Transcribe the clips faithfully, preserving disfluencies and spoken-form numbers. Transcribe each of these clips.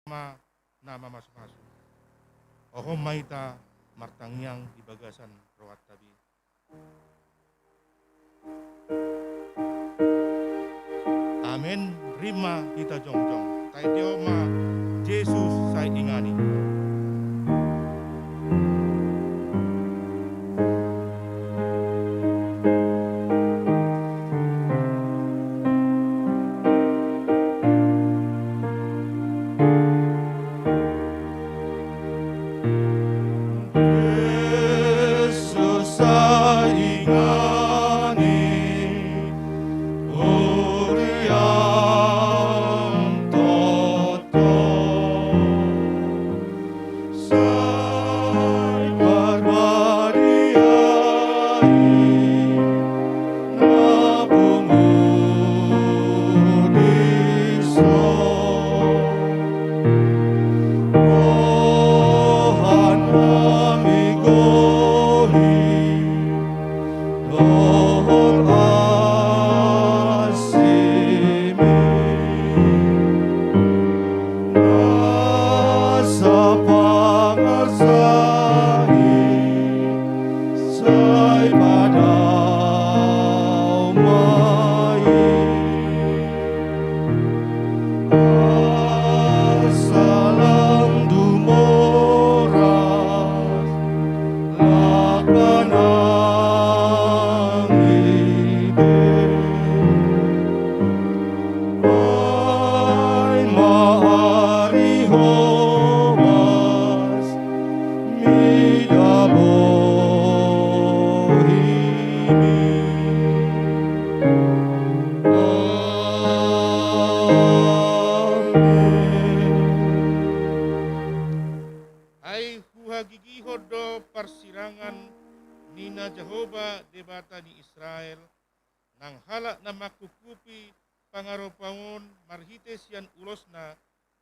ma na mamasumasu. Hohom ma hita martangiang di bagasan rohanta be. Amen. Rima hita jongjong. Taendehon ma Jesus sai inganan i. Ai huhagigihon do parsirangan ni na Jahowa Debata ni Israel, nang halak na mangkuphupi pangaropahon marhite sian ulosna,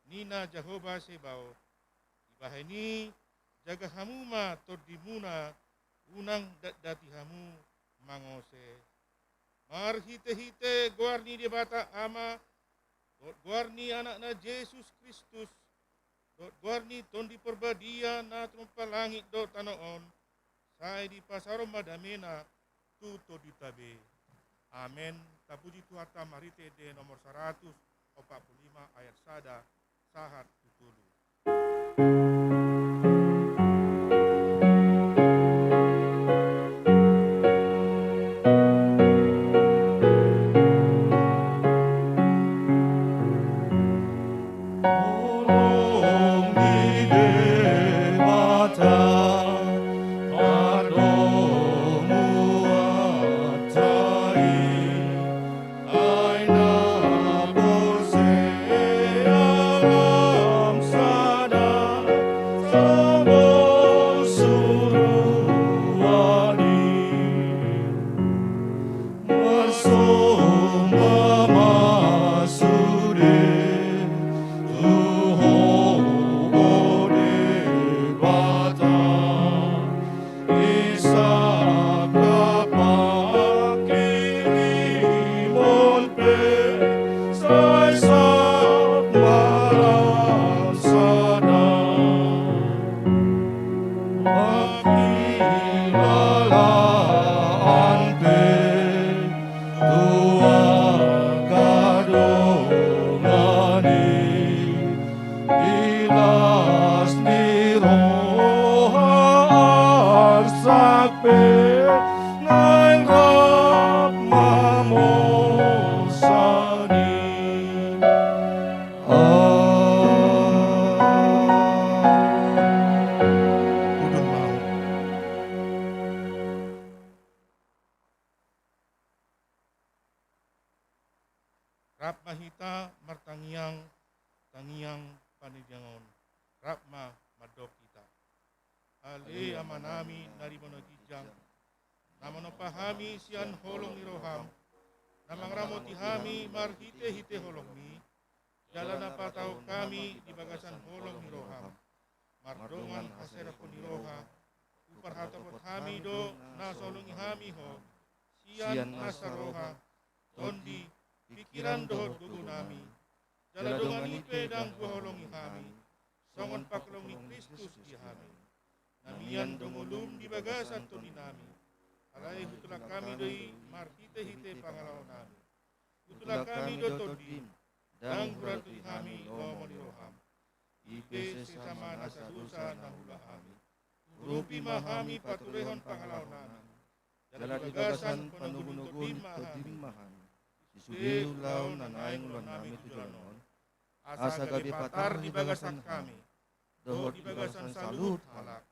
ninna Jahowa Sebaot. Dibahen i, jaga hamu ma tondimuna, unang datdati hamu mangose. Marhitehite goar ni Debata Ama, dohot goar ni Anakna Jesus Kristus, dohot goar ni Tondi Parbadia na tumompa langit dohot tano on, sai dipasaor ma damena tu tondinta be. Amen. Tapuji Tuhanta marhite ende nomor saratus opat pulu lima ayat sada sahat tu tolu. Rap ma hita martangiang, tangiang pandidion on. Rap ma mandok hita. Ale Amanami na di banua ginjang, na manompa hami sian holong ni roham, na mangaramoti hami marhitehite holongmi, jala na patau hami di bagasan holong ni roham. Mardongan haseraphon ni roha, huparhatopot hami do na so holongi hami ho, sian nasa roha, tondi, pingkiran dohot gogonami, jala dongan i pe ndang huhaholongi hami, songon pangkiloan ni Kristus di hami. Na mian do ngolum di bagasan tondinami. Alai hutulak hami do i marhite-hite pangalaonami. Hutulak hami do Tondim, ndang hurantuhi hami lomo ni roham. I pe sesa ma nasa dosa na huula hami. Urupi ma hami patulehon pangalaonami. Jala di bagasan panogunoguon ni Tondim ma hami. Di sude ulaon na naeng ulaonnami tu joloan on. Asa gabe patar di bagasan hami dohot di bagasan saluhut halak,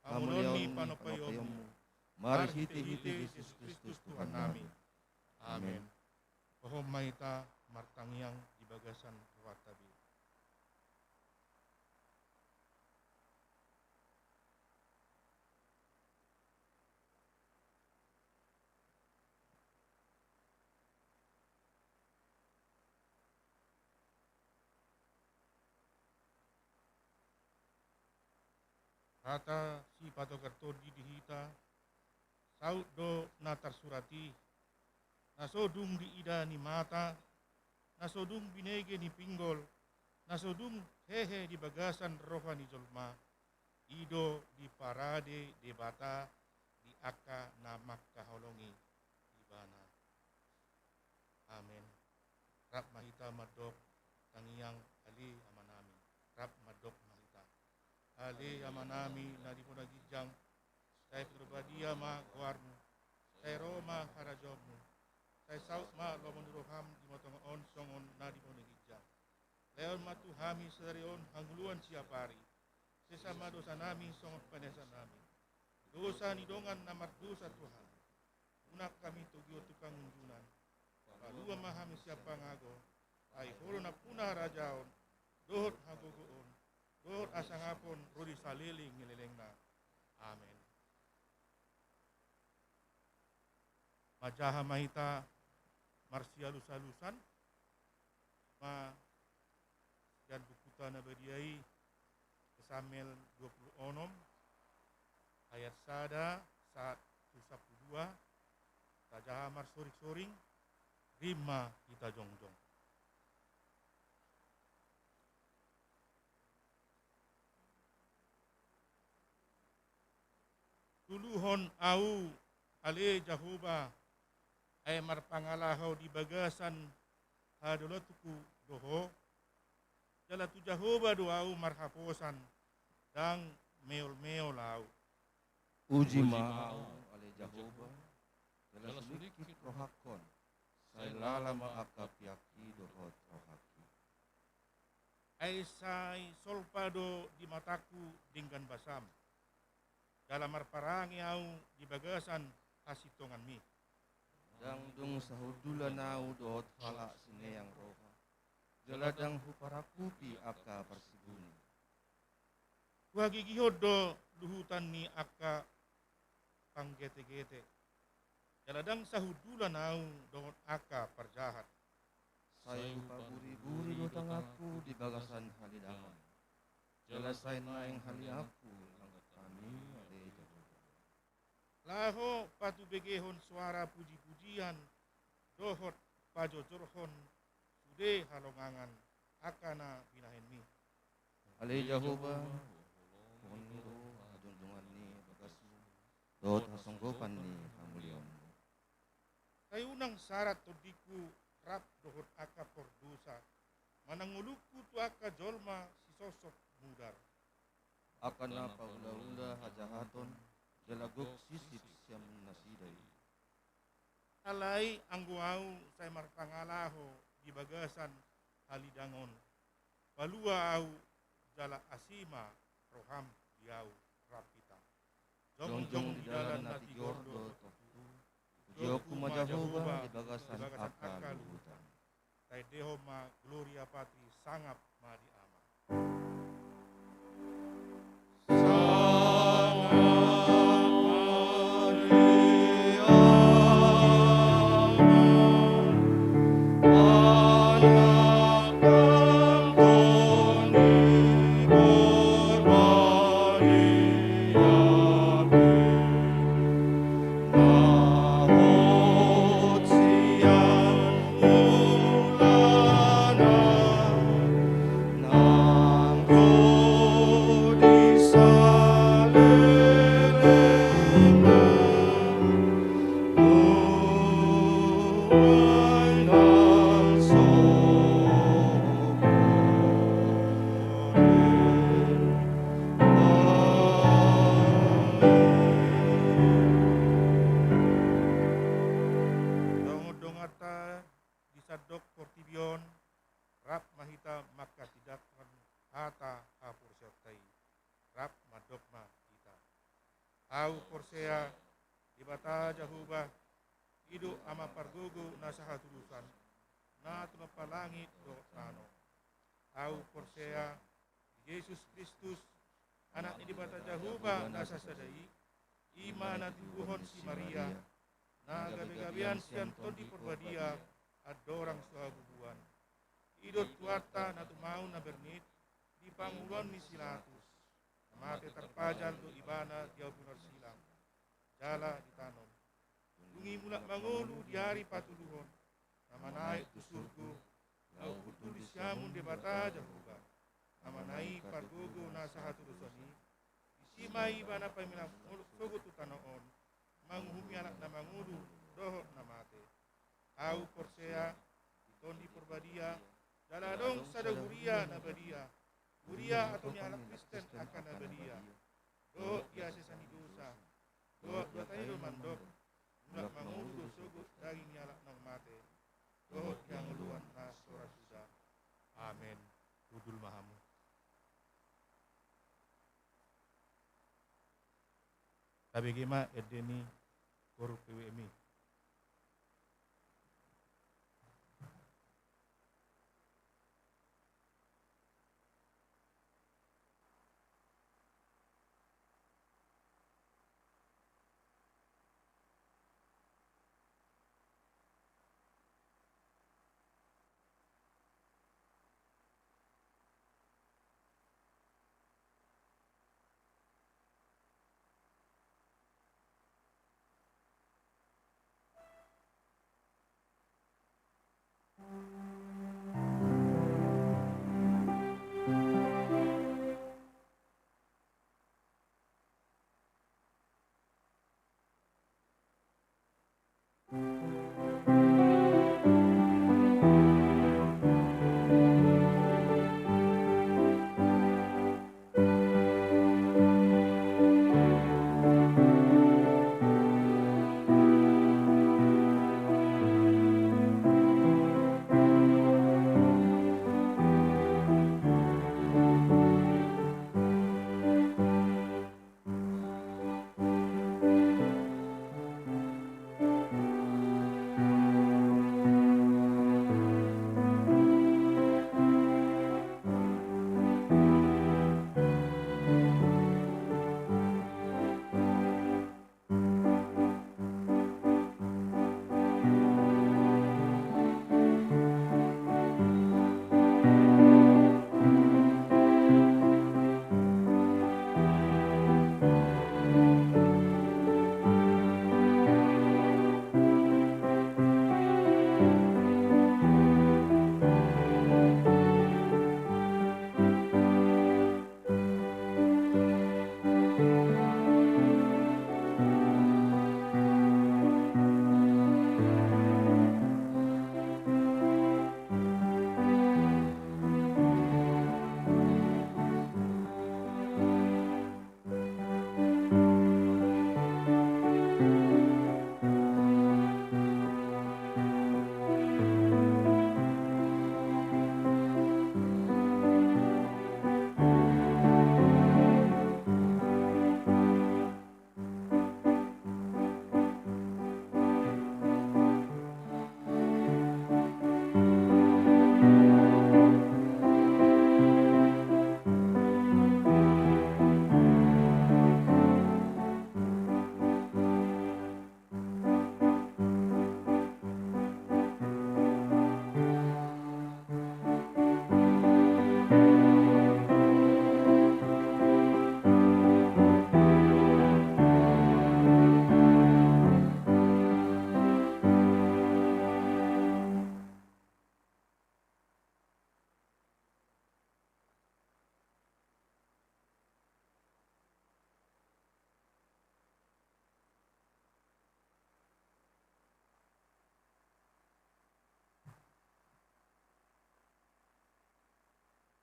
hamuliaon ni panompaionmu, marhite-hite Jesus Kristus Tuhannami. Amen. Hohom ma hita martangiang di bagasan rohanta be. Hata sipatogar tondi di hita, saut do na tarsurat i, na so dung diida ni mata, na so dung binege ni pinggol, na so dung hehe di bagasan roha ni jolma, i do diparade Debata di angka na mangkaholongi Ibana. Amen. Rap ma hita mandok tangiang, Ale Amanami. Rap mandok ma hita. Ale Amanami na di banua ginjang, sai pinarbadia ma goarmu, sai ro ma harajaonmu, sai saut ma lomo ni roham di tonga on songon na di banua ginjang. Lehon ma tu hami sadari on hangoluan siapari. Sesa ma dosanami songon panesanami dosa ni dongan na mardosa tu hami. Unang hami togihon tu pangunjunan. Palua ma hami sian pangago. Ai Ho do nampuna harajaon dohot hagogoon dohot hasangapon ro di saleleng ni lelengna. Amen. Manjaha ma hita marsialusalusan ma sian bukuta na badia i, Psalmen dua puluh onom, ayat sada sahat tu sampulu dua, tajaha marsoring-soring, rap ma hita jongjong. Tuluhon ahu, ale Jahowa, ai marpangalaho di bagasan hadaulaonku do Ho. Jala tu Jahowa do ahu marhaposan, ndang meol-meol ahu. Uji ma ahu, ale Jahowa, jala sulingkit rohangkon, sai lala ma angka peakki dohot rohangki. Ai sai solpa do di matangku denggan basam, jala marparange ahu di bagasan hasintonganmi. Ndang dung sahundulan ahu dohot halak sineang roha, jala ndang huparangkupi angka parsibuni. Huhagigihon do luhutan ni angka panggete-gete, jala ndang sahundulan ahu dohot angka parjahat. Sai hupaburi-buri do tanganku di bagasan halidangon, jala sai naeng haliangku nang hami, ale Jahowa. Laho patubegehon soara puji-pujian dohot pajojorhon sude halongangan angka na binahenmi. Ale Jahowa, holong do hajongjongan ni bagasmu dohot hasonggopan ni hamuliaonmu. Sai unang sarat tondingku rap dohot angka pardosa, manang ngolungku tu angka jolma sisosok mudar. Angka na paula-ula hajahaton, jala gok sisip sian nasida i. Alai anggo ahu sai marpangalaho di bagasan halidangon, palua ahu jala asi ma roham di ahu rap hita. Jongjong di dalan na tigor do tongtong, pujionku ma Jahowa di bagasan angka luhutan. Taendehon ma Gloria Patri, sangap ma di Ama. Debata Jahowa, i do Ama pargogo na sahatudosan, na tinompa langit dohot tano. Ahu porsea di Jesus Kristus, Anak ni Debata Jahowa na sasada i, i ma na tinubuhon si Maria, na gabegabean sian Tondi Porbadia, andorang so habubuhan. I do Tuanta na tumaon na bernit di pangoluan ni si Pilatus, na mate tarpajal do ibana di abu narsilang, jala ditanom. Dung i mulak mangolu di ari patoluhon, na manaek tu surgo, laho hundul di siamun Debata Jahowa, Amana i pargogo na sahatudosan i. Disi ma ibana paima mulak sogot tu tano on, manguhumi halak na mangolu dohot na mate. Ahu porsea di Tondi Porbadia, jala adong sada huria na badia, huria atau ni halak Kristen angka na badia, dohot di hasesaan ni dosa, dohot di hata ni na mandok, mulak mangolu do sogot daging ni halak naung mate, dohot di hangoluan na so ra suda. Amen. Hundul ma hamu. Tabege ma ende ni koor P W M I.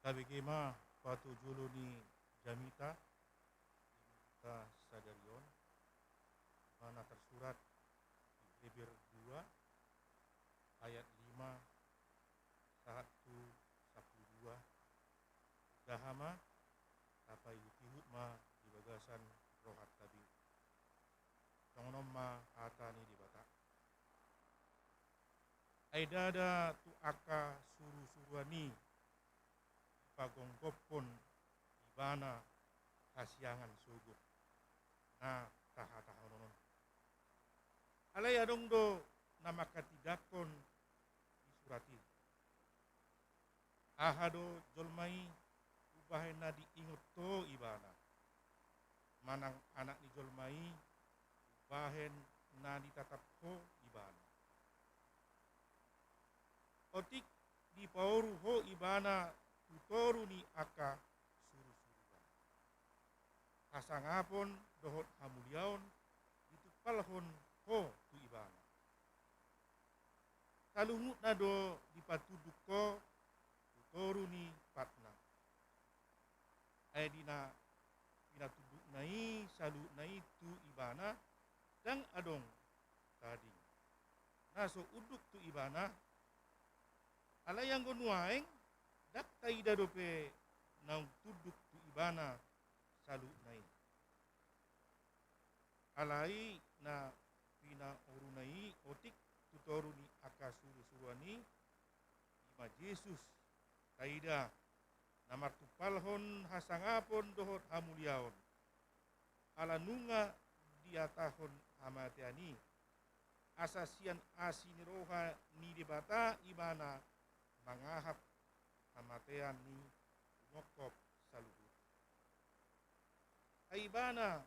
Tabege ma patujolo ni jamita, jamita sadari on, na tarsurat di Heber dua ayat lima sahat tu sampulu dua. Daha ma, tapaihutihut ma di bagasan rohanta be. ma hata ni Debata. Ai ndada tu angka surusuruan i dipagonggomhon ibana hasiangan sogot na tahatahon on. Alai adong do na manghatindanghon di surat i. Aha do jolma i umbahen na diingot ho ibana? Manang anak ni jolma i umbahen na ditatap ho ibana? Otik dipaoru ho ibana tu toru ni angka surusuruan. Hasangapon dohot hamuliaon ditumpalhon ho tu ibana. Saluhutna do dipatunduk ho tu toru ni patna. Ai di na pinatundukna i saluhutna i tu ibana, ndang adong tading na so unduk tu ibana. Alai anggo nuaeng, ndang taida dope naung tunduk tu ibana saluhutna i. Alai na pinaoruna i otik tu toru ni angka surusuruan i, i ma Jesus, taida, na martumpalhon hasangapon dohot hamuliaon. Ala nunga dihatahon hamatean i, asa sian asi ni roha ni Debata ibana mangahap hamatean i mongkop saluhut. Ai ibana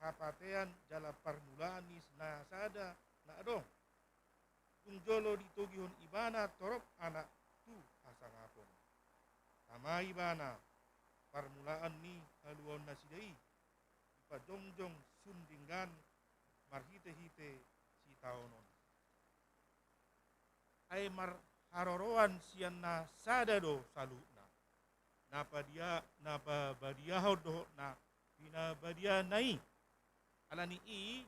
hapatean jala parmulaan ni na sada na adong. Dung jolo ditogihon ibana torop anak tu hasangapon. Tama ibana parmulaan ni haluaon nasida i, dipajongjong sun denggan marhitehite sitaonon. Ai marharoroan sian na sada do saluhutna. Na padia-, na pabadiahon dohot na pinabadiana i. Alani i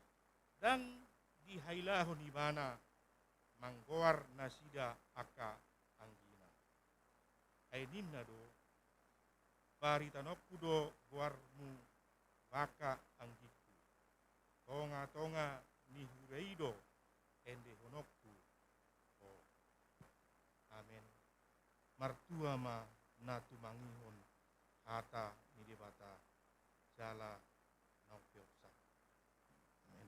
ndang dihailahon ibana manggoar nasida angka anggina. Ai ninna do, baritanonku do goarmu, Bapa, anggingku. Tongatonga ni huria i do endehononku ho. Amen. Martua ma na tumangihon hata ni Debata jala naung peopsa. Amen.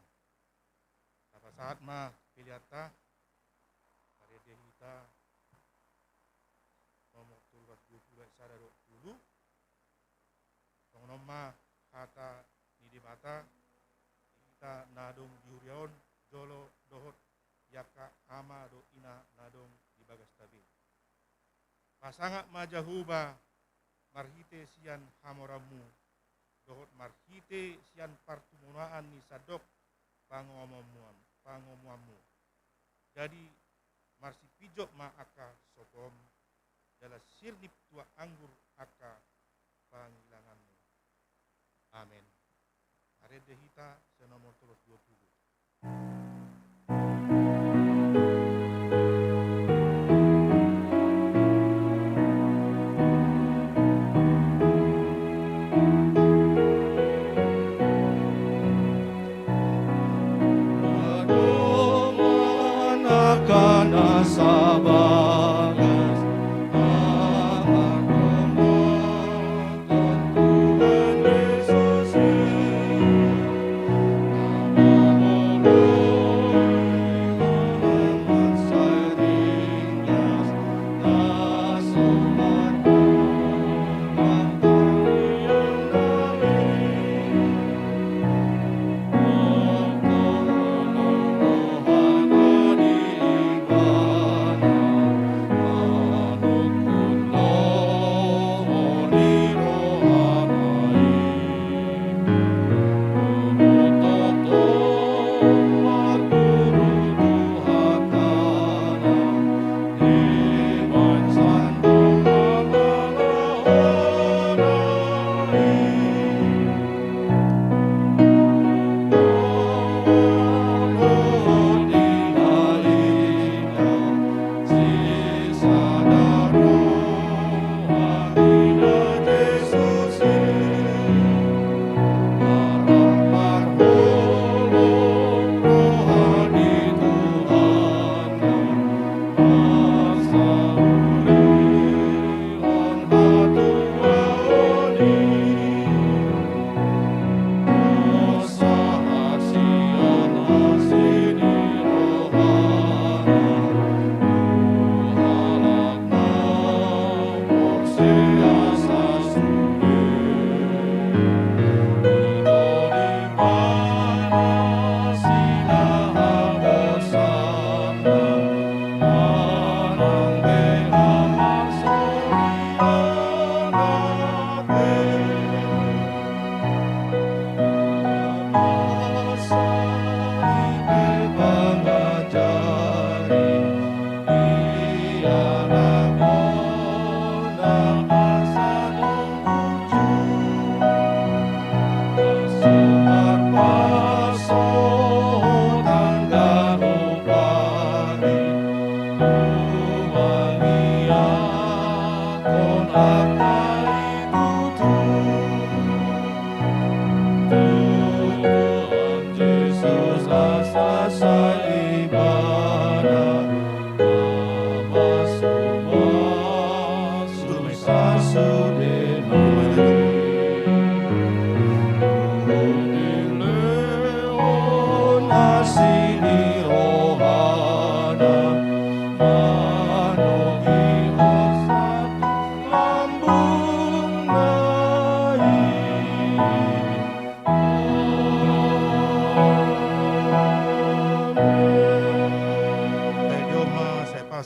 Tapasahat ma peleanta, marende hita nomor tolu ratus dua puluh ayat sada dohot tolu. Songon on ma hata ni Debata, di hita na adong di huria on, jolo dohot di angka ama dohot ina na adong di bagasta be. Pasangap ma Jahowa marhite sian hamoraonmu, dohot marhite sian partumonaan ni sandok pangomoanmu, pangomoanmu. Jadi marsimpinjot ma angka sopom, jala sirnip tuak anggur angka pangilanganmu. Amen. Marende hita sian nomor tolu ratus dua puluh.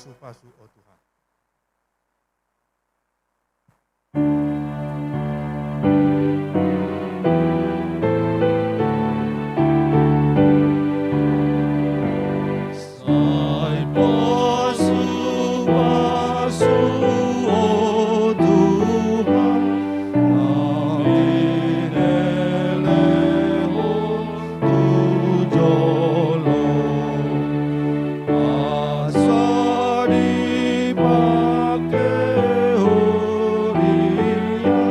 pasu-pasu, o Tuhan. Sai pasu-pasu, o Tuhan, na binelehon tu jolo, asa dipake huria,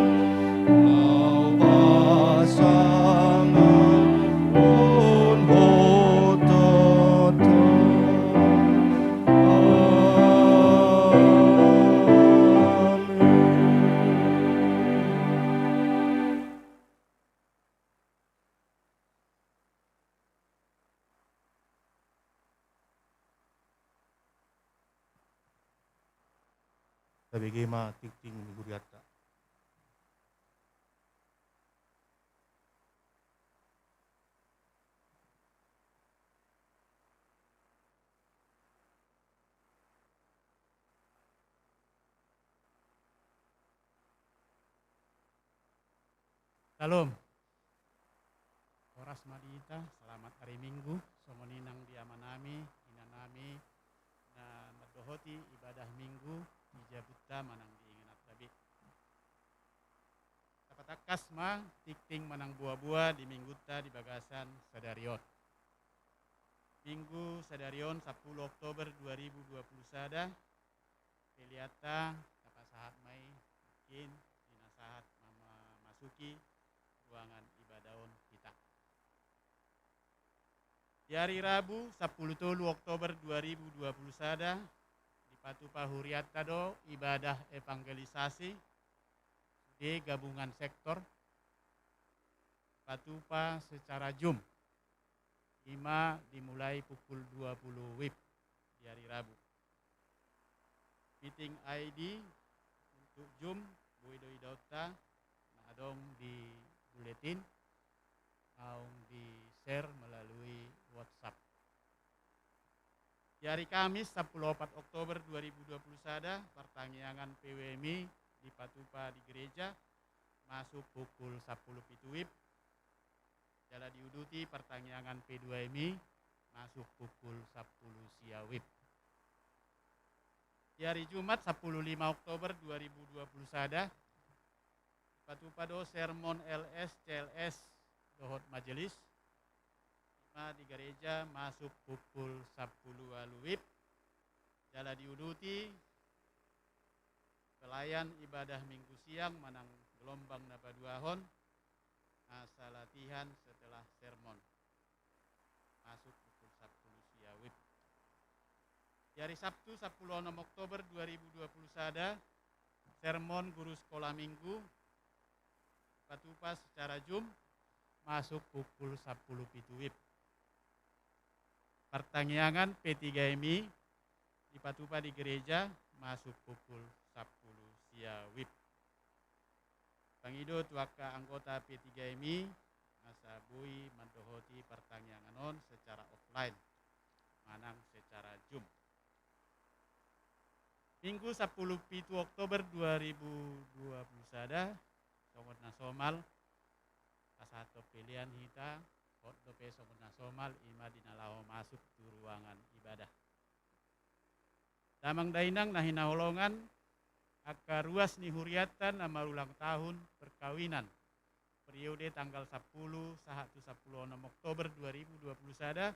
laho pasangaphon ho toto. Amen. Tabege ma tingting ni hurianta. Syalom. Horas ma di hita, selamat hari Minggu. Songon i nang di amanami, inanami, na mandohoti ibadah Minggu di jabunta manang di ingananta be. Tapatangkas ma tingting manang boa-boa di Minggunta di bagasan sadari on. Minggu sadari on, sampulu Oktober dua ribu dua puluh sada, peleanta tapasahat ma i nangkin di na sahat mamasuki ruangan ibadah on hita. Di ari Rabu, sampulu tolu Oktober dua ribu dua puluh sada, dipatupa hurianta do ibadah evangelisasi di gabungan sektor, dipatupa secara Zoom. I ma dimulai pukul dua puluh wib di ari Rabu. Meeting I D untuk Zoom, boi do idaonta, na adong di buletin, naung di-share melalui WhatsApp. Di ari Kamis, sampulu opat Oktober dua ribu dua puluh sada, partangiangan P W M I dipatupa di gereja, masuk pukul sampulu pitu wib. Jala diuduti partangiangan P dua M I, masuk pukul sampulu sia wib. Di ari Jumat, sampulu lima Oktober dua ribu dua puluh sada, dipatupa do sermon L S, C L S dohot majelis. I ma di gereja masuk pukul sampulu ualu wib. Jala diuduti pelayan ibadah Minggu siang manang gelombang na paduahon, asa latihan setelah sermon, masuk pukul sampulu sia wib. Di ari Sabtu, sampulu onom Oktober dua ribu dua puluh sada, sermon guru sekolah Minggu, dipatupa secara Zoom, masuk pukul sampulu pitu wib. Partangiangan P tiga M I dipatupa di gereja, masuk pukul sampulu sia wib. Pangido tu angka anggota P tiga M I, asa boi mandohoti partangiangan on secara offline manang secara Zoom. Minggu sampulu pitu Oktober dua ribu dua puluh sada, songon na somal, pasahathon pelean hita, hot dope songon na somal, i ma di na laho masuk tu ruangan ibadah. Damang dainang na hinaholongan, angka ruas ni hurianta na marulang tahun perkawinan, periode tanggal sampulu sahat tu sampulu onom Oktober dua ribu dua puluh sada,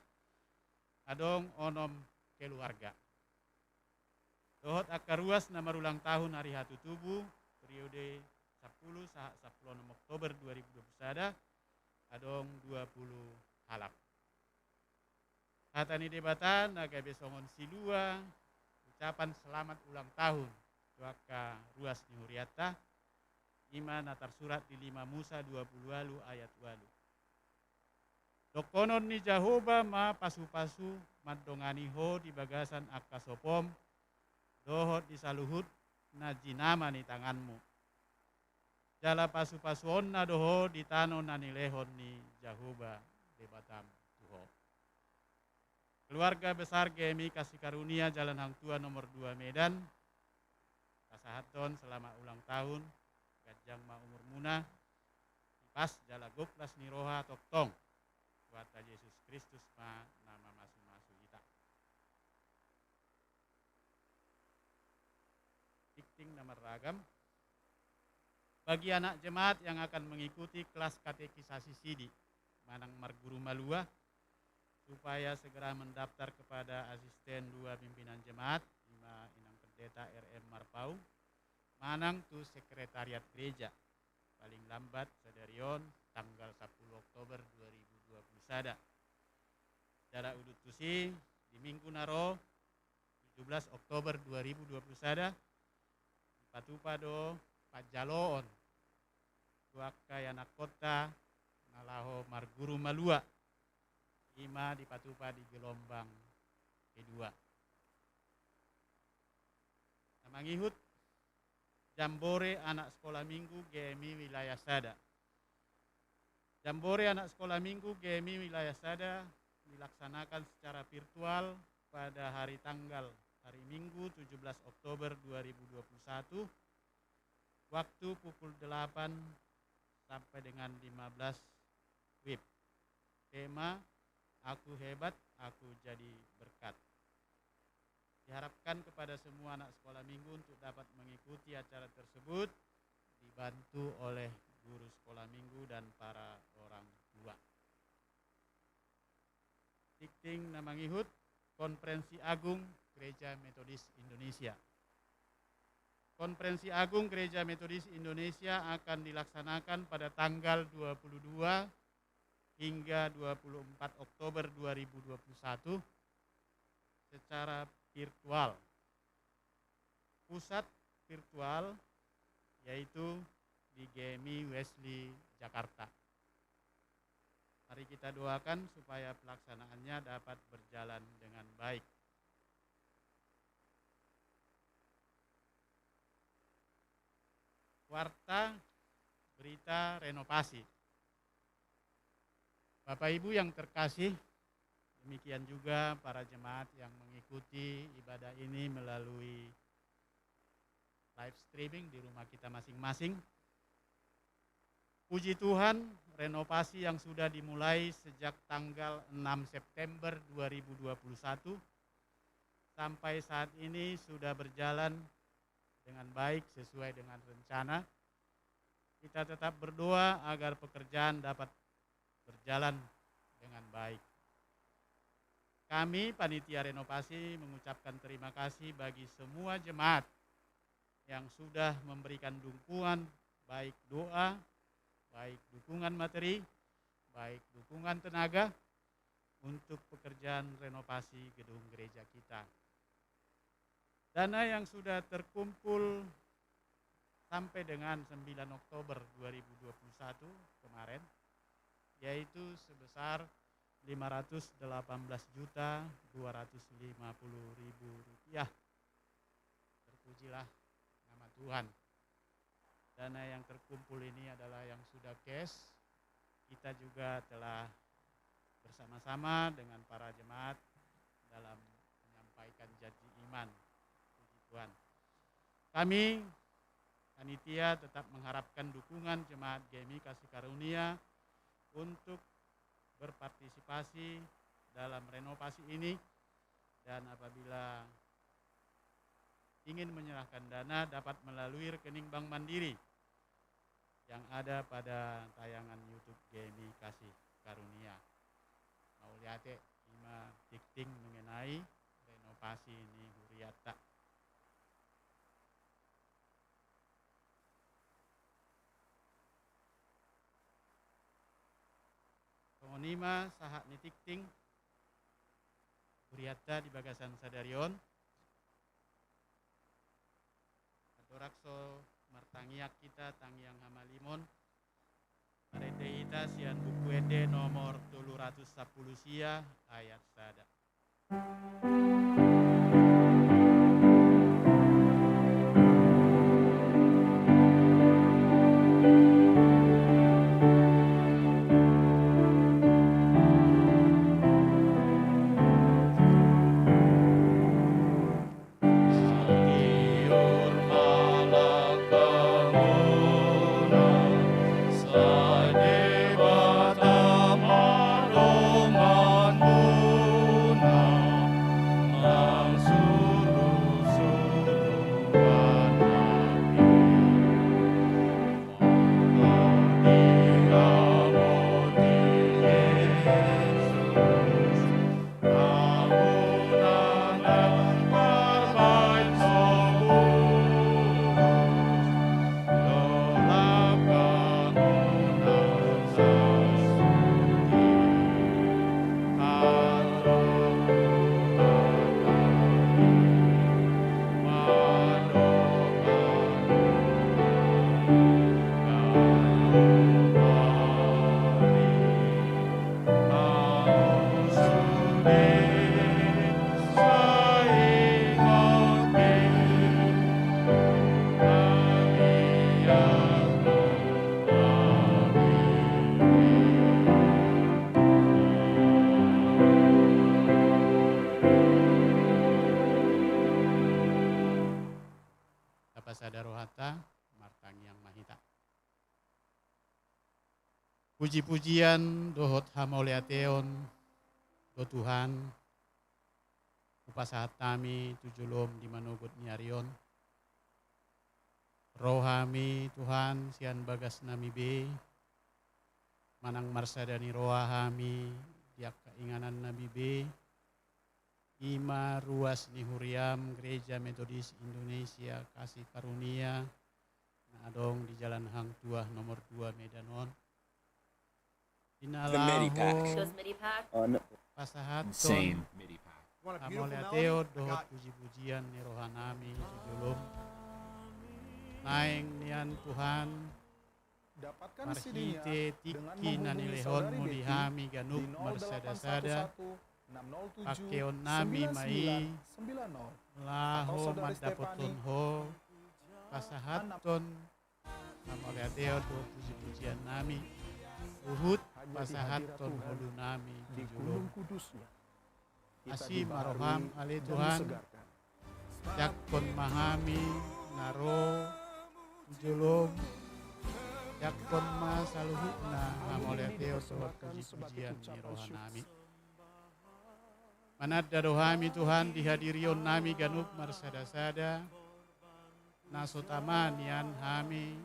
adong onom keluarga. Dohot angka ruas na marulang tahun hari hatutubu, periode sampulu sahat sampulu onom Oktober dua ribu dua puluh sada, adong dua puluh halak. Hata ni Debata na gabe songon silua ucapan selamat ulang tahun tu angka ruas ni hurianta, i ma na tarsurat di lima Musa dua puluh ualu ayat ualu. Dongkonon ni Jahowa ma pasu-pasu mandongani ho di bagasan angka sopom, dohot di saluhut na jinama ni tanganmu. Jala pasu-pasuonna do ho di tano na nilehon ni Jahowa Debatam tu ho. Keluarga besar G M I Kasih Karunia Jalan Hang Tuah nomor dua Medan, pasahathon selamat ulang tahun, ganjang ma umurmuna, hipas jala gok las ni roha tongtong. Tuhanta Jesus Kristus ma na mamasumasu hita. Tingting na marragam. Bagi anak jemaat yang akan mengikuti kelas katekisasi sidi manang marguru malua, supaya segera mendaftar kepada asisten dua pimpinan jemaat, ima inang pendeta R M Marpaung, manang tu sekretariat gereja, paling lambat sadari on tanggal sampulu Oktober dua ribu dua puluh sada. Jala udut tusi, di minggu na ro, tujuh belas Oktober dua ribu dua puluh sada, dipatupa do panjaloon tu angka ianakkonta na laho marguru malua, ima dipatupa di gelombang kedua. Na mangihut, Jambore Anak Sekolah Minggu G M I Wilayah Sada. Jambore Anak Sekolah Minggu G M I Wilayah Sada dilaksanakan secara virtual pada hari tanggal, hari Minggu, tujuh belas Oktober dua ribu dua puluh satu, waktu pukul delapan sampai dengan lima belas W I B. Tema: Aku Hebat, Aku Jadi Berkat. Diharapkan kepada semua anak sekolah minggu untuk dapat mengikuti acara tersebut, dibantu oleh guru sekolah minggu dan para orang tua. Tingting na mangihut, Konferensi Agung Gereja Metodis Indonesia. Konferensi Agung Gereja Metodis Indonesia akan dilaksanakan pada tanggal dua puluh dua hingga dua puluh empat Oktober dua ribu dua puluh satu secara virtual. Pusat virtual yaitu di G M I Wesley Jakarta. Mari kita doakan supaya pelaksanaannya dapat berjalan dengan baik. Warta berita renovasi. Bapak Ibu yang terkasih, demikian juga para jemaat yang mengikuti ibadah ini melalui live streaming di rumah kita masing-masing. Puji Tuhan, renovasi yang sudah dimulai sejak tanggal enam September dua ribu dua puluh satu sampai saat ini sudah berjalan dengan baik sesuai dengan rencana. Kita tetap berdoa agar pekerjaan dapat berjalan dengan baik. Kami, panitia renovasi, mengucapkan terima kasih bagi semua jemaat yang sudah memberikan dukungan, baik doa, baik dukungan materi, baik dukungan tenaga untuk pekerjaan renovasi gedung gereja kita. Dana yang sudah terkumpul sampai dengan sembilan Oktober dua ribu dua puluh satu kemarin, yaitu sebesar lima ratus delapan belas juta dua ratus lima puluh ribu rupiah. Terpujilah nama Tuhan. Dana yang terkumpul ini adalah yang sudah cash. Kita juga telah bersama-sama dengan para jemaat dalam menyampaikan janji iman. Puji Tuhan. Kami, panitia, tetap mengharapkan dukungan jemaat G M I Kasih Karunia untuk berpartisipasi dalam renovasi ini, dan apabila ingin menyerahkan dana, dapat melalui rekening Bank Mandiri yang ada pada tayangan YouTube G M I Kasih Karunia. Mauliate. Ima tingting mengenai renovasi ni hurianta. Songon i ma sahat ni tingting hurianta di bagasan sadari on. Andorang so martangiang hita tangiang hamalimon, marende hita sian Buku Ende nomor tolu ratus sampulu sia, ayat sada. Puji-pujian dohot hamauliateon do Tuhan, hupasahat hami tu jolom di manogot ni ari on. Ro hami Tuhan sian bagas nami be, manang marsada ni roha hami di angka inganan nami be, ima ruas ni huriam Gereja Metodis Indonesia Kasih Karunia na adong di Jalan Hang Tuah nomor dua Medan on. Di na laho pasahathon hamauliateon dohot puji-pujian ni roha nami tu jolom. Naeng nian Tuhan, marhite tingki na nilehonmu di hami ganup marsada-sada, pangkeon nami ma i laho mandapothon Ho, pasahathon hamauliateon dohot puji-pujian nami, huhut pasahathon ngolu nami tu jolom. Asi ma roham ale Tuhan, jangkon ma hami na ro tu jolom, jangkon ma saluhutna hamauliateon dohot puji-pujian ni roha nami. Mananda do hami Tuhan di hadirion nami ganup marsada-sada, na so tama nian hami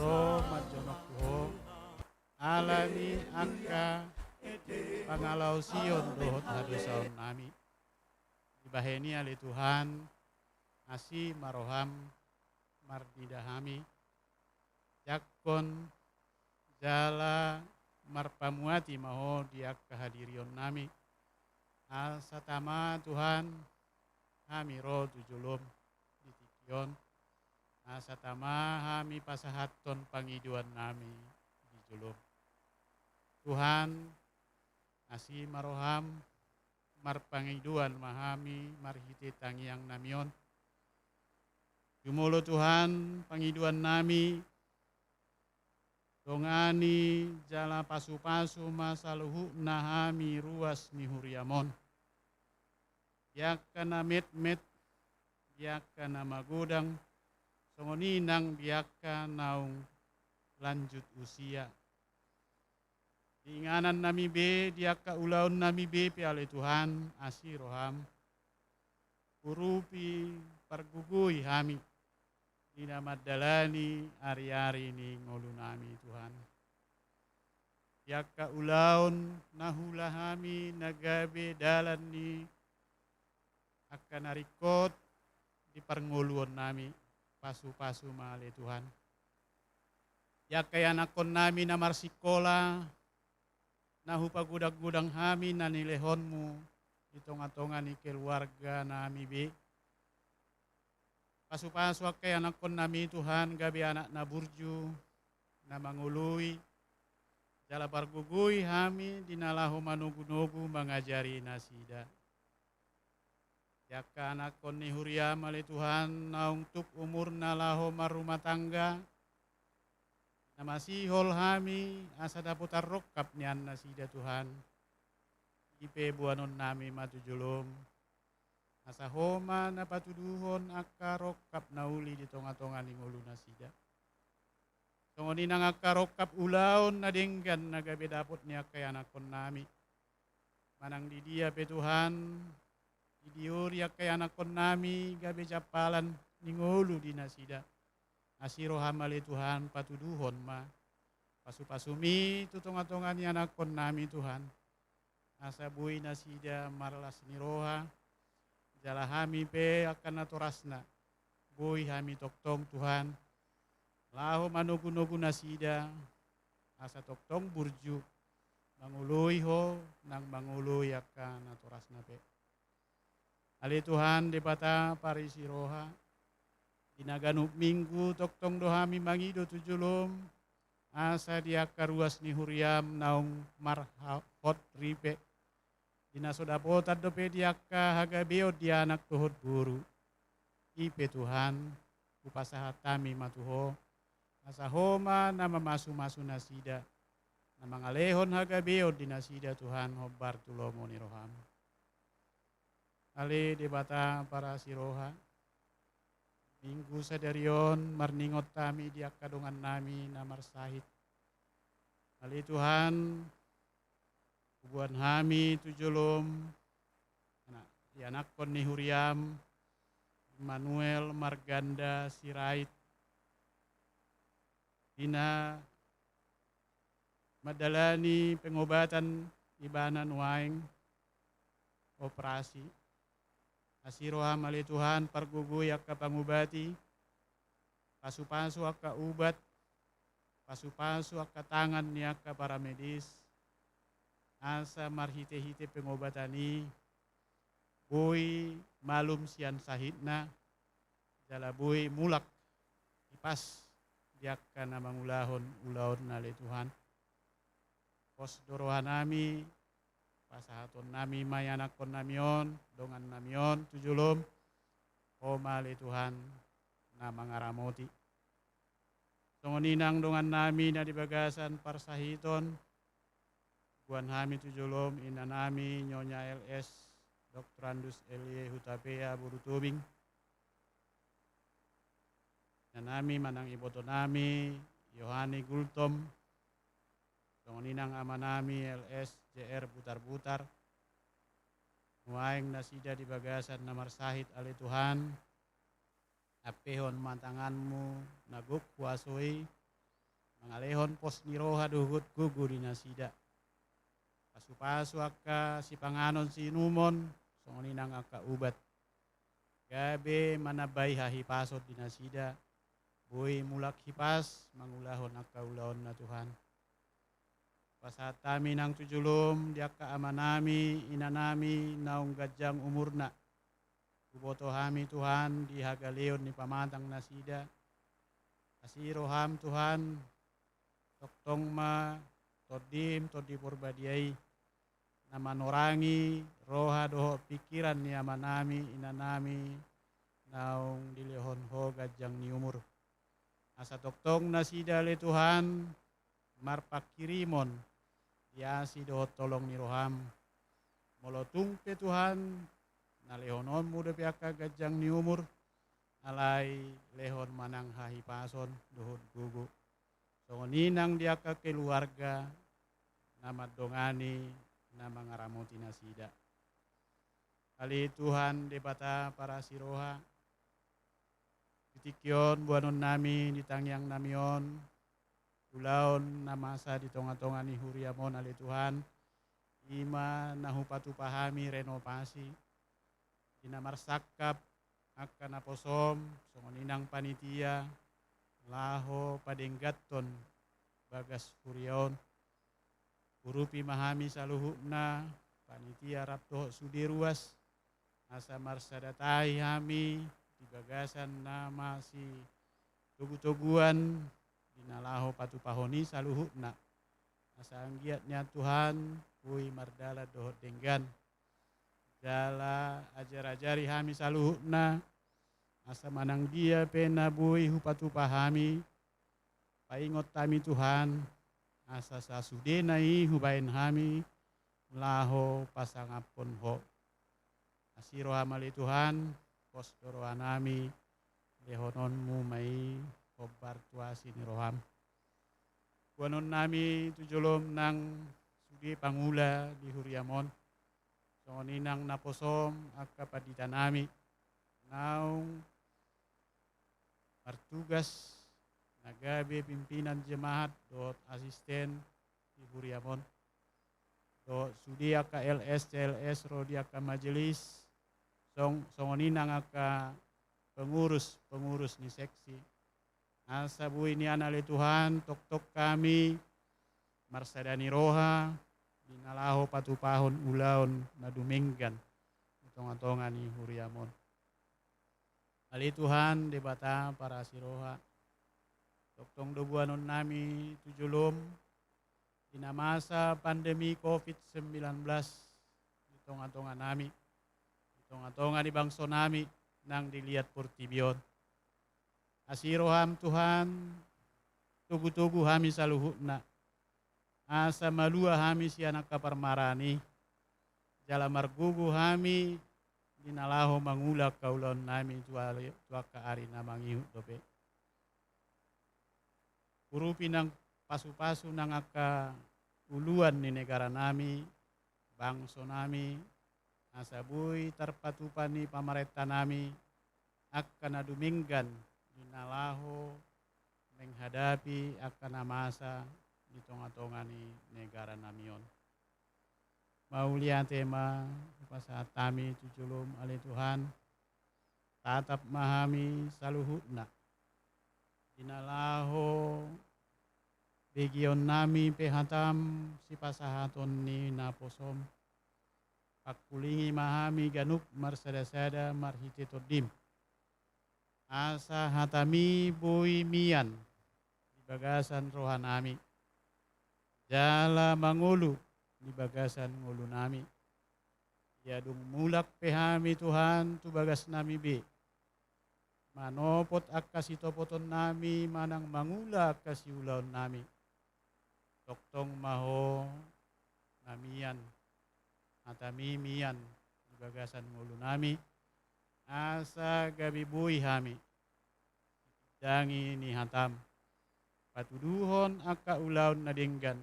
ro manjonok tu Ho, ala ni angka pangalaosion dohot hadosaon nami. Dibahen i ale Tuhan, asi ma roham marnida hami, jangkon jala marpamuati ma Ho di angka hadirion nami. Asa tama Tuhan hami ro tu jolom di tingki on, asa tama hami pasahathon pangidoan nami di jolom. Tuhan, asi ma roham, marpangidoan ma hami marhite tangiang nami on. Jumolo Tuhan pangidoan nami, dongani jala pasu-pasu ma saluhutna hami ruas ni huriam on. Di angka na metmet, di angka na magodang, songon i nang di angka naung lanjut usia. Di inganan nami be, di angka ulaon nami be pe ale Tuhan, asi roham. Urupi, pargogoi hami di na mandalani ari-ari ni ngolu nami Tuhan. Di angka ulaon na huula hami na gabe dalan ni angka na ringkot di parngoluon nami, pasu-pasu ma ale Tuhan. Di angka ianakkon nami na marsikola, na hupagodang-godang hami na nilehonmu di tonga-tonga ni keluarga nami be. Pasu-pasu angka ianakkon nami Tuhan gabe anak na burju, na mangoloi, jala pargogoi hami di na laho manogu-nogu mangajari nasida. Di angka anakkon ni huriam ale Tuhan naung tuk umurna laho marrumah tangga, na masihol hami asa dapotan rongkap nian nasida Tuhan. I pe boanon nami ma tu jolom, asa Ho ma na patuduhon angka rongkap na uli di tonga-tonga ni ngolu nasida. Songon i nang angka rongkap ulaon na denggan na gabe dapot ni angka ianakkon nami. Manang di dia pe Tuhan, di dia ori angka ianakkon nami gabe jampalan ni ngolu di nasida. Asi roham ale Tuhan patuduhon ma pasu-pasumi tu tonga-tonga ni anakkon nami Tuhan. Asa boi nasida marlas ni roha, jala hami pe angka natorasna, boi hami tongtong Tuhan laho manogu-nogu nasida, asa tongtong burju mangoloi Ho nang mangoloi angka natorasna pe. Ale Tuhan Debata parisi roha, di na ganup minggu tongtong do hami mangido tu jolom, asa di angka ruas ni huriam naung marhot ripe, di na so dapotan dope di angka hagabeon di anak dohot boru. I pe Tuhan, hupasahat hami ma tu Ho, asa Ho ma na mamasu-masu nasida, na mangalehon hagabeon di nasida Tuhan hombar tu lomo ni roham. Ale Debata parasi roha, minggu sadari on marningot hami di angka dongan nami na marsahit. Ale Tuhan, huboan hami tu jolom, anak, ianakkon ni huriam, Immanuel Marganda Sirait, di na mandalani pengobatan ibana nuaeng operasi. Asi roham ale Tuhan, pargogoi angka pangobati, pasupasu angka ubat, pasupasu angka tangan ni angka paramedis, asa marhitehite pengobatan i boi malum sian sahitna, jala boi mulak hipas di angka na mangulahon ulaonna ale Tuhan. Pos do rohanami, pasahatonnami ma ianakkonnami on, dongannami on tu jolom, Ho ma ale Tuhan na mangaramoti. Songon i nang dongannami na di bagasan parsahiton, huboan hami tu jolom inanami Nyonya L S Doktorandus L Y Hutapea boru Tobing, inanami manang ibotonami Yohani Gultom, songon i nang amanami L S J R Butarbutar. Nuaeng nasida di bagasan na marsahit ale Tuhan, ampehon ma tanganmu na gok huaso i, mangalehon pos ni roha dohot gogo di nasida. Pasupasu angka sipanganon siinumon, songon i nang angka ubat, gabe manambai hahipason di nasida, boi mulak hipas mangulahon angka ulaonna Tuhan. Pasahat hami nang tu jolom di angka amanami inanami naung ganjang umurna. Huboto hami Tuhan di hagaleon ni pamatang nasida. Asi roham Tuhan, tongtong ma Tondim, Tondi Porbadia i, na manorangi roha dohot pingkiran ni amanami inanami naung dilehon Ho ganjang ni umur. Asa tongtong nasida ale Tuhan marpanghirimon di asi dohot holong ni roham. Molo tung pe Tuhan, na lehononmu dope angka ganjang ni umur, alai lehon ma nang hahipason dohot gogo. Songon i nang di angka keluarga na mandongani, na mangaramoti nasida. Ale Tuhan Debata parasi roha, di tingki on boanonnami di tangiangnami on, ulaon na masa di tongatonga ni huriam on ale Tuhan, i ma na hupatupa hami renovasi, di na marsangkap angka naposom, songon i nang panitia, laho padengganhon bagas huria on. Urupi ma hami saluhutna, panitia rap dohot sude ruas, asa marsada tahi hami di bagasan na masitogutoguan di na laho patupahon i saluhutna. Asa anggiat nian Tuhan, boi mardalan dohot denggan. Jala ajarajari hami saluhutna, asa manang dia pe na boi hupatupa hami, paingot hami Tuhan, asa sasudena i hubaen hami laho pasangaphon Ho. Asi roham ale Tuhan, pos do rohanami, lehononmu ma i hombar tu asi ni roham. Boanonnami tu jolom nang sude pangula di huriam on, songon i nang naposom angka panditanami naung martugas na gabe pimpinan jemaat dohot asisten di huriam on, dohot sude angka L S C L S ro di angka majelis, song-, songon i nang angka pengurus, pengurus ni seksi. Asa boi nian ale Tuhan, tongtong hami marsada ni roha di na laho patupahon ulaon na dumenggan di tongatonga ni huriam on. Ale Tuhan Debata parasi roha, tongtong do boanonnami tu jolom di na masa pandemi covid sembilan belas di tongatonganami, di tongatonga ni bangsonami nang di liat portibi on. Asi roham Tuhan, togutogu hami saluhutna, asa malua hami sian angka parmaraan i, jala margogo hami di na laho mangula angka ulaonnami tu ari, tu angka ari na mangihut dope. Urupi nang pasu-pasu nang angka uluan ni negara nami, bangso nami, asa boi tarpatupa ni pamarenta nami angka na dumenggan di na laho menghadapi angka na masa di tonga-tonga ni negara nami on. Mauliate ma hupasahat hami tu jolom ale Tuhan, tatap ma hami saluhutna di na laho begeon nami pe hatam sipasahaton ni naposom. Pangkulingi ma hami ganup marsada-sada marhite tondim, asa hatami boi mian di bagasan roha nami, jala mangolu di bagasan ngolu nami. Ia dung mulak pe hami Tuhan tu bagas nami be, manopot angka sitopoton nami manang mangula angka siulaon nami, tongtong ma Ho na mian, hatami mian di bagasan ngolu nami, asa gabe boi hami sitindangi ni hatam, patuduhon angka ulaon na denggan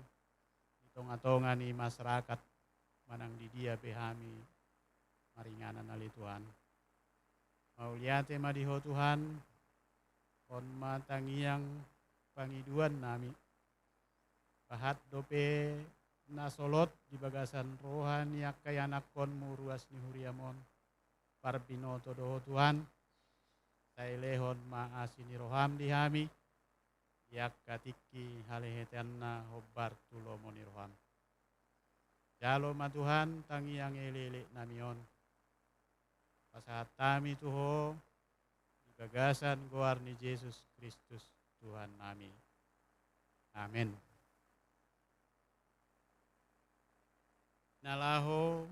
di tonga-tonga ni masyarakat manang di dia pe hami maringanan ale Tuhan. Mauliate ma di Ho Tuhan, on ma tangiang pangidoan nami. Pasahat dope na solot di bagasan roha ni angka ianakhonmu ruas ni huriam on parbinoto do Ho Tuhan, sai lehon ma asi ni roham di hami, di angka tingki haleheteanna hombar tu lomo ni roham. Jalo ma Tuhan tangiang elekelek nami on, pasahat hami tu Ho di bagasan goar ni Jesus Kristus Tuhan nami. Amen. Na laho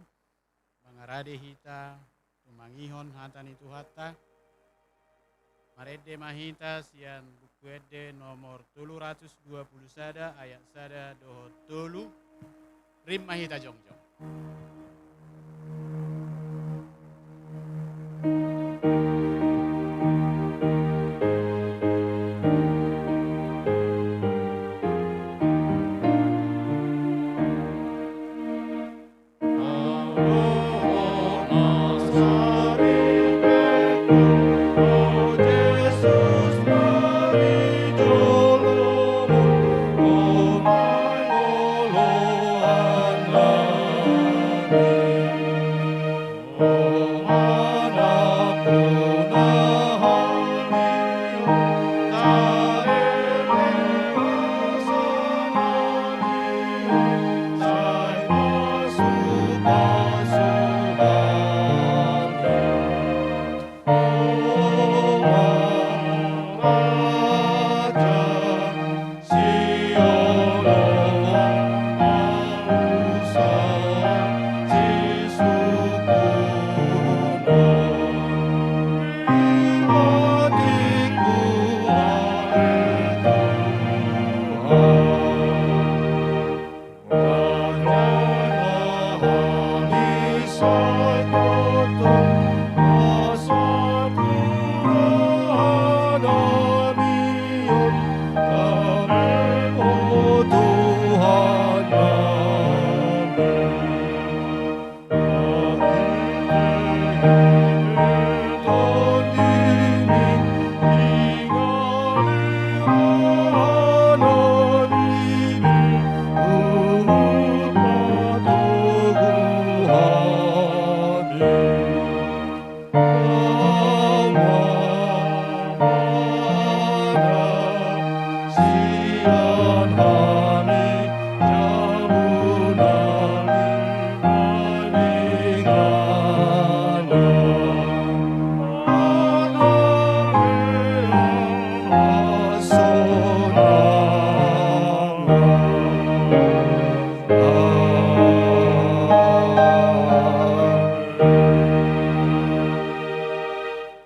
mangarade hita tumangihon hata ni Tuhanta, marende ma hita sian Buku Ende nomor tolu ratus dua puluh sada, ayat sada dohot tolu. Rap ma hita jongjong.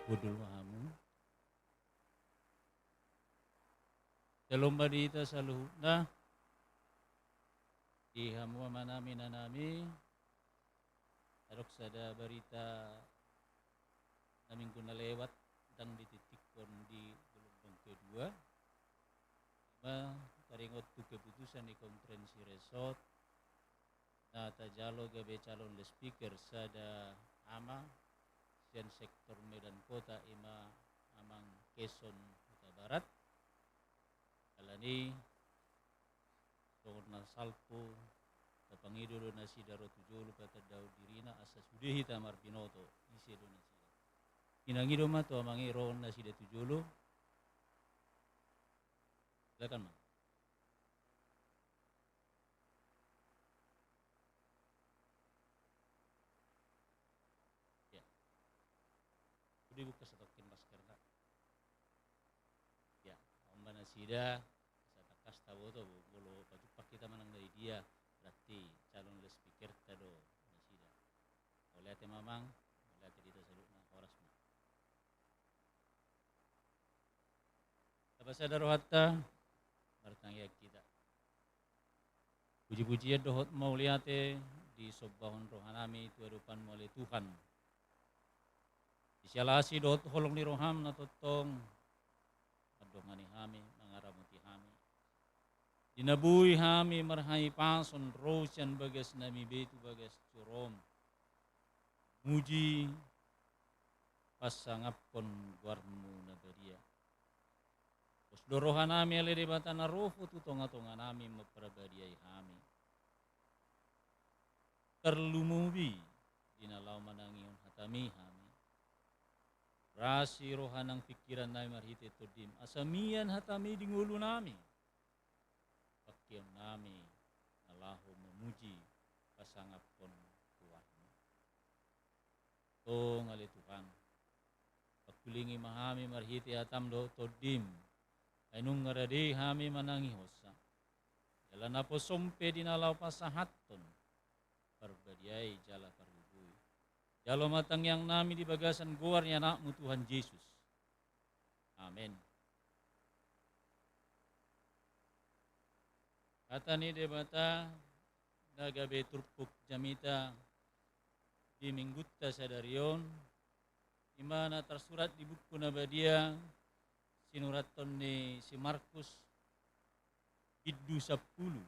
Hundul ma hamu. Shalom ma di hita saluhutna. Di hamu amanami, inanami, adong sada barita na minggu na lewat, ndang ditintikkon di gelombang kedua. Ima taringot tu keputusan ni konferensi resort, na tajalo gabe calon loudspeaker sada ama sian sektor Medan Kota, ima Amang Keson Hutabarat. Alani songon na salpu, tapangido do nasida ro tu jolo patandahon dirina asa sude hita marbinoto ise do nasida. Inangido ma tu amang i ro nasida tu jolo. Silakan, Mang. Ya. Sude buka satongkin maskerna. Ya, on ma nasida, asa tangkas taboto, molo pajumpang hita manang na di dia, berarti calon loudspeakerta do nasida. Mauliate ma, Amang, mauliate di hita saluhutna, horas ma. Tapasada rohanta, martangiang hita. Puji-pujian dohot mauliate disombahon rohanami tu adopanmu ale Tuhan. Di siala asi dohot holong ni roham na tongtong mandongani hami, mangaramoti hami. Di na boi hami marhahipason ro sian bagasnami be tu bagas jurom. Muji pasangaphon goarmu na badia. Pos do rohanami ale Debata na ro ho tu tonga-tonganami mamparbadia hami. Tarlumobi di na laho manangihon hatami hami. Rasi roha nang pingkirannami marhite Tondim, asa mian hatami di ngolunami. Pangkeonnami na laho mamuji pasangaphon goarmu. Tong ale Tuhan, pangkulingi ma hami marhite hatam dohot Tondim, ai nunga rade hami manangihonsa. Jala naposom pe di na laho pasahathon parbadiai jala pargogoi. Jalo ma tangiangnami di bagasan goar ni Anakmu Tuhan Jesus. Amen. Hata ni Debata na gabe turpuk jamita di Minggunta sadari on, ima na tarsurat di Buku na Badia sinurathon ni si Markus, bindu sampulu.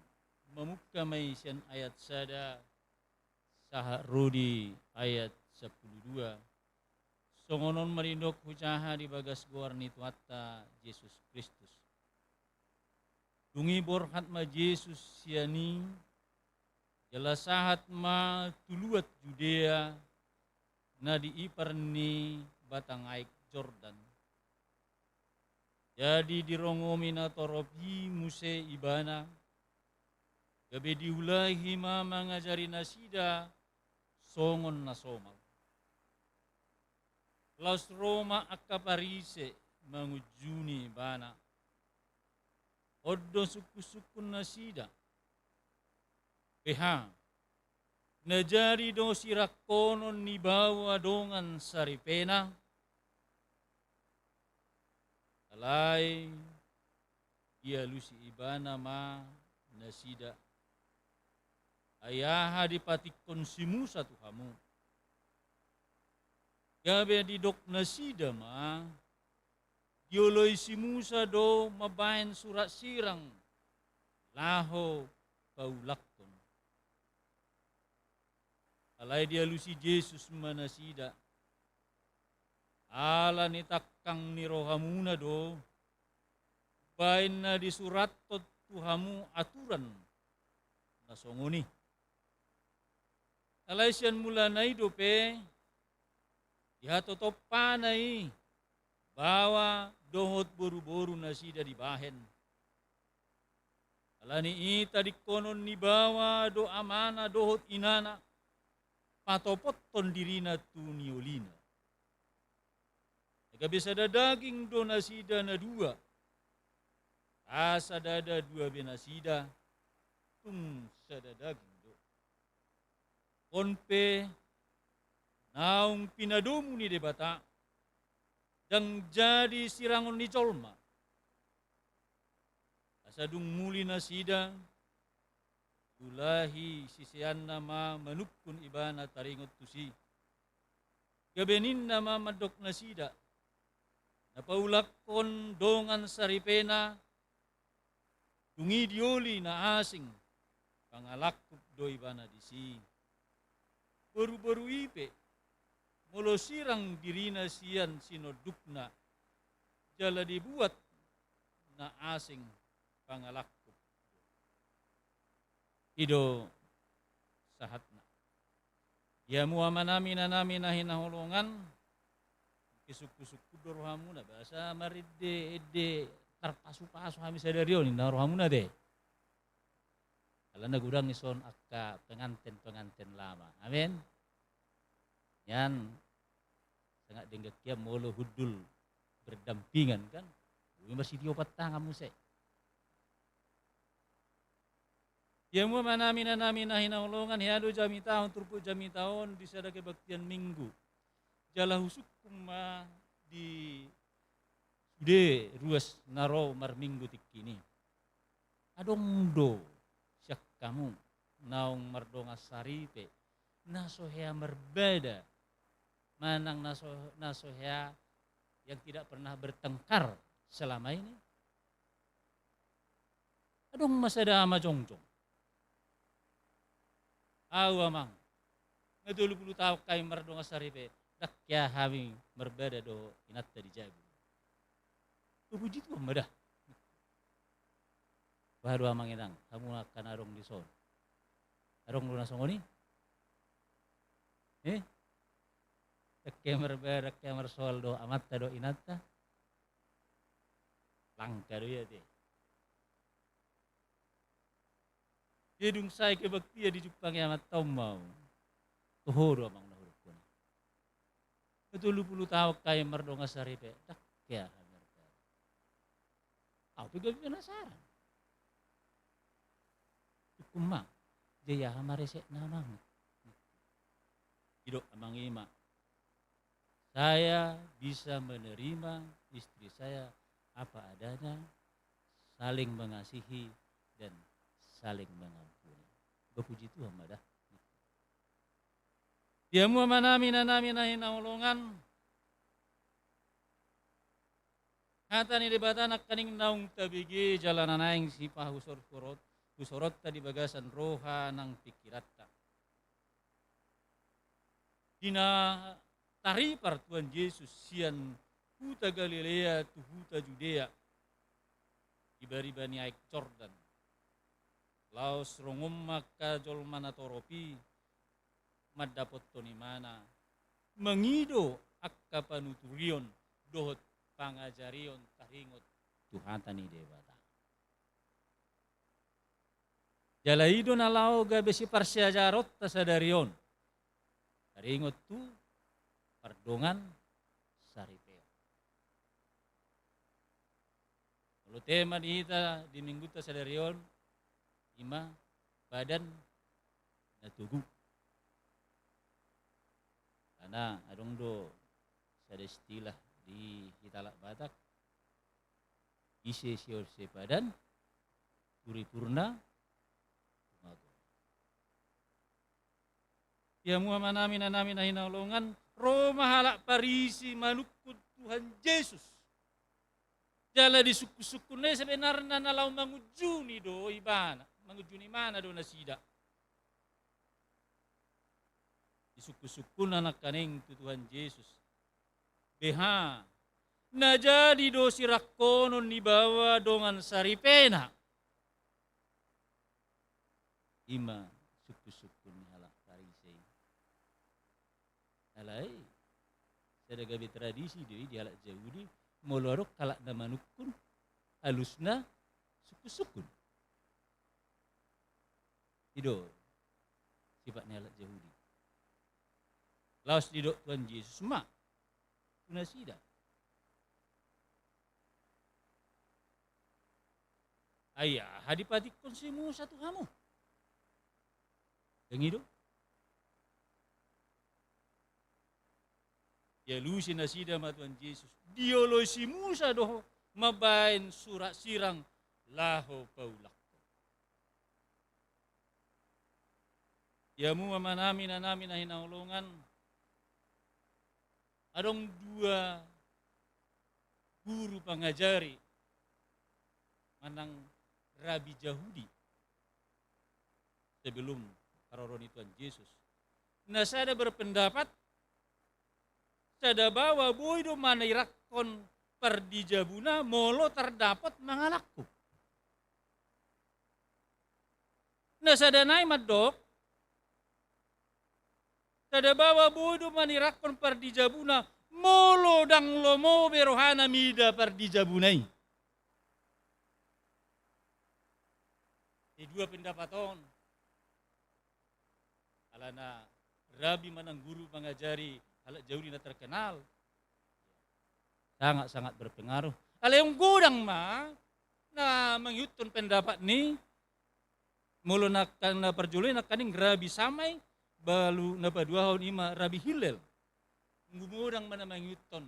Mamungka ma i sian ayat sada sahat ro di ayat sampulu dua. Songon on ma nidok hujaha di bagas goar ni Tuhanta Jesus Kristus. Dung i borhat ma Jesus sian i, jala sahat ma tu luat Judea na di ipar ni batang aek Jordan. Jadi dirongomi natorop i muse ibana, gabe diulahi ma mangajari nasida songon na somal. Laos ro ma angka Parise mangunjuni ibana. On do sungkun-sungkun nasida. Beha, na jadi do sirangkonon ni baoa dongan saripena? Alai dialusi ibana ma nasida. Ai aha dipatingkon si Musa tu hamu? Gabe didok nasida ma, dioloi si Musa do mambahen surat sirang laho paulakhon. Alai dialusi Jesus ma nasida. Ala ni tangkang ni rohamuna do baen na disurathon tu hamu aturan na songon i. Alai sian mulana i dope dihatotompana i baoa dohot boruboru nasida dibahen. Alani i tadingkonon ni baoa do amana dohot inana patopothon dirina tu niolina. Gabe sada daging do nasida na dua. Asa ndada dua be nasida, tung sada daging do. On pe naung pinadomu ni Debata, ndang jadi sirangon ni jolma. Asa dung muli nasida, diulahi siseanna ma manungkun ibana taringot tusi. Gabe ninna ma mandok nasida, na paulakhon dongan saripena, Dung i dioli na asing, pangalangkup do ibana disi. Boruboru i pe, molo sirang dirina sian sinondukna, jala dibuat na asing, pangalangkup. I do sahatna. Di hamu amanami, inanami na hinaholongan, sungkunsungkun do rohamuna, boasa marende-ende tarpasupasu hami sadari on, ninna rohamuna te. Alana godang dison angka penganten-penganten lama. Amin. Nian, sanga denggan hian molo hundul berdampingan, kan? Boi marsitiopan tangan muse. Di hamu amanami, inanami na hinaholongan, hea do jamitahon, turpuk jamitahon di sada kebaktian Minggu. Jala husungkun ma di sude ruas na ro marminggu tingki i. Adong do sian hamu naung mardongan saripe na so hea marbada, manang na so, na so hea yang tidak pernah bertengkar selama ini? Adong ma sada ama jongjong. Au amang, nga tolu pulu taon hami mardongan saripe, ndang hea hami marbada dohot inanta di jabu. Puji Tuhan ma da. Bah do amang inang, hamu angka na adong dison, adong do na songon i? Eh? Ndang hea marbada, ndang hea marsoal dohot amanta dohot inanta? Langka do i ate. Jadi dung sae kebaktian dijumpangi amanta on ma au. Toho do amang na hudok on. Nga tolu pulu taon hami mardongan saripe, ndang hea hami marbada. Au pe gabe penasaran. Sungkun ma, jadi aha ma resekna amang? Didok amang i ma, saya bisa menerima istri saya apa adanya, saling mengasihi dan saling mengampuni. Bah puji Tuhan ma da. Di hamu amanami, inanami na hinaholongan, hata ni Debata nangkaning naung tabege jala na naeng sipahusor-, husoronta di bagasan roha nang pingkiranta. Di na taripar Tuhan Jesus sian huta Galilea tu huta Judea, di bariba ni aek Jordan, laos rongon ma angka jolma na torop i mandapothon Ibana, mangido angka panuturion dohot pangajarion taringot tu hata ni Debata. Jala i do na laho gabe siparsiajaronta sadari on, taringot tu pardongan saripeon. Molo tema di hita di minggunta sadari on, i ma padan na togu. Karena adong do sada istilah di hita halak Batak, ise siolse padan, turipurna tu matua. Di hamu amanami, inanami na hinaholongan, ro ma halak Parisi manungkun Tuhan Jesus. Jala disungkunsungkunna i sebenarna na laho mangunjuni do ibana, mangunjuni ibana do nasida. Disungkunsungkunna nangkaning tu Tuhan Jesus. Beha, na jadi do sirangkonon ni baoa dongan saripena? I ma sungkunsungkun ni halak Parisi. Alai sada gabe tradisi do i di halak Jahudi, molo adong halak na manungkun, alusna sungkunsungkun. I do sipat ni halak Jahudi. Laos didok Tuhan Jesus ma tu nasida, ai aha dipatikkon si Musa tu hamu? Dang i do? Dialusi nasida ma Tuhan Jesus, dioloi si Musa do mambaen surat sirang laho paulakhon. Di hamu amanami, inanami na hinaholongan, adong dua guru pangajari manang rabi Jahudi sebelum haroro ni Tuhan Jesus. Na sada berpendapat, sada baoa boi do manirakkon pardijabuna molo tardapot mangalangkup. Na sada nai mandok, sada baoa boi do manirakkon pardijabuna molo ndang lomo be rohana mida pardijabuna i. Di dua pendapat on, alana rabi manang guru mangajari halak Jahudi na terkenal, sangat-sangat berpengaruh. Alai godang ma na mangihuthon pendapat ni, molo na, na parjolo i nangkaning rabi Shammai, baru na paduahon i ma rabi Hillel. Godang ma na mangihuthon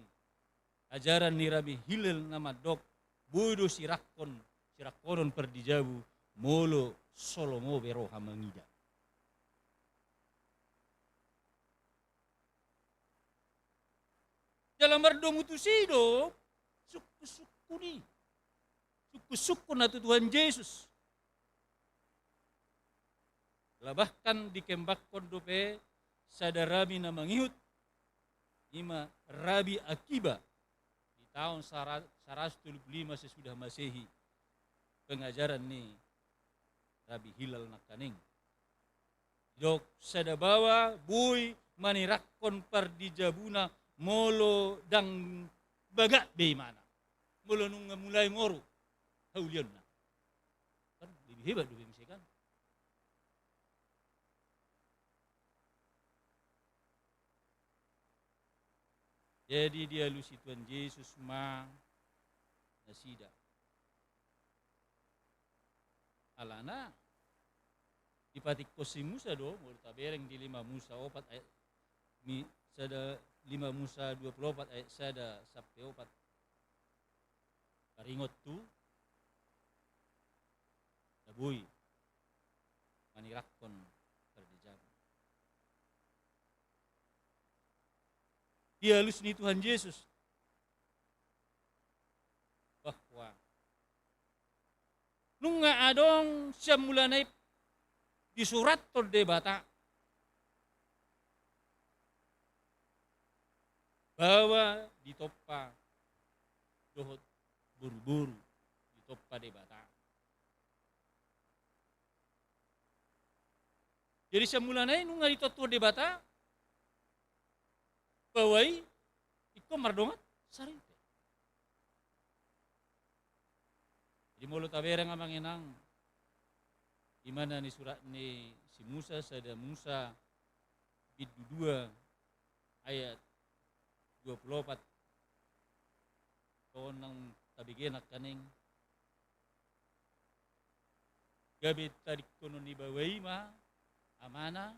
ajaran ni rabi Hillel na mandok boi do sirakkon, sirakkonon pardijabu molo so lomo be roha mangida. Jala mardomu tusi do sungkun-sungkun i, sungkun-sungkun na tu Tuhan Jesus. Jala bahkan dikembangkon dope sada rabi na mangihut, i ma rabi Akiba, di taon sara-, saratus tolu pulu lima sesudah Masehi, pengajaran ni rabi Hillel nangkaning. Didok sada baoa boi manirakkon pardijabuna molo ndang bagak be imana, molo nunga mulai moru haulionna. Kan lebih hebat dope muse kan. Jadi dialusi Tuhan Jesus ma nasida. Alana dipatikko si Musa do, molo tabereng di lima Musa opat ayat, mi-, sada, lima Musa dua pulu opat ayat sada sampe opat. Taringot tu na boi manirakkon pardijabu. Dialus ni Tuhan Jesus bahwa nunga adong sian mulana i disurathon Debata bahwa ditompa dohot boruboru ditompa Debata. Jadi sian mulana i nunga ditotohon Debata bahwa i ingkon mardongan saripe. Jadi molo tabereng amang inang, di mana ni surat ni si Musa, sada Musa bindu dua ayat dua pulu opat, songon na tabege nangkaning, gabe tadingkonon ni baoa i ma amana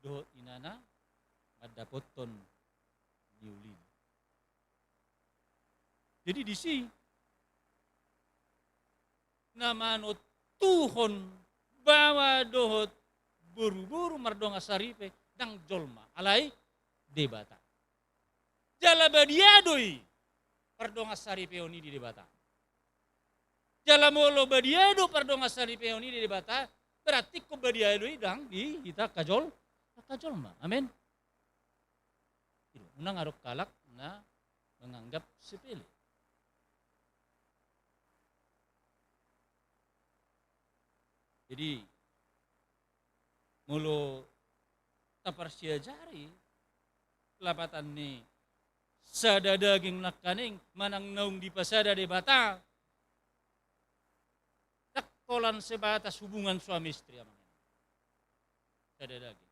dohot inana mandapothon ni ulina. Jadi disi na manontuhon baoa dohot boruboru mardongan saripe ndang jolma, alai Debata. Jala badia do i pardongan saripeon i di Debata. Jala molo badia do pardongan saripeon i di Debata, berarti ingkon badia do i ndang di hita angka jol-, angka jolma. Amen. Unang adong halak na menganggap sepele. Jadi molo taparsiajari lapatan ni sada daging nangkaning manang naung dipasada Debata, ndang holan sebatas hubungan suami istri, amang inang. Sada daging.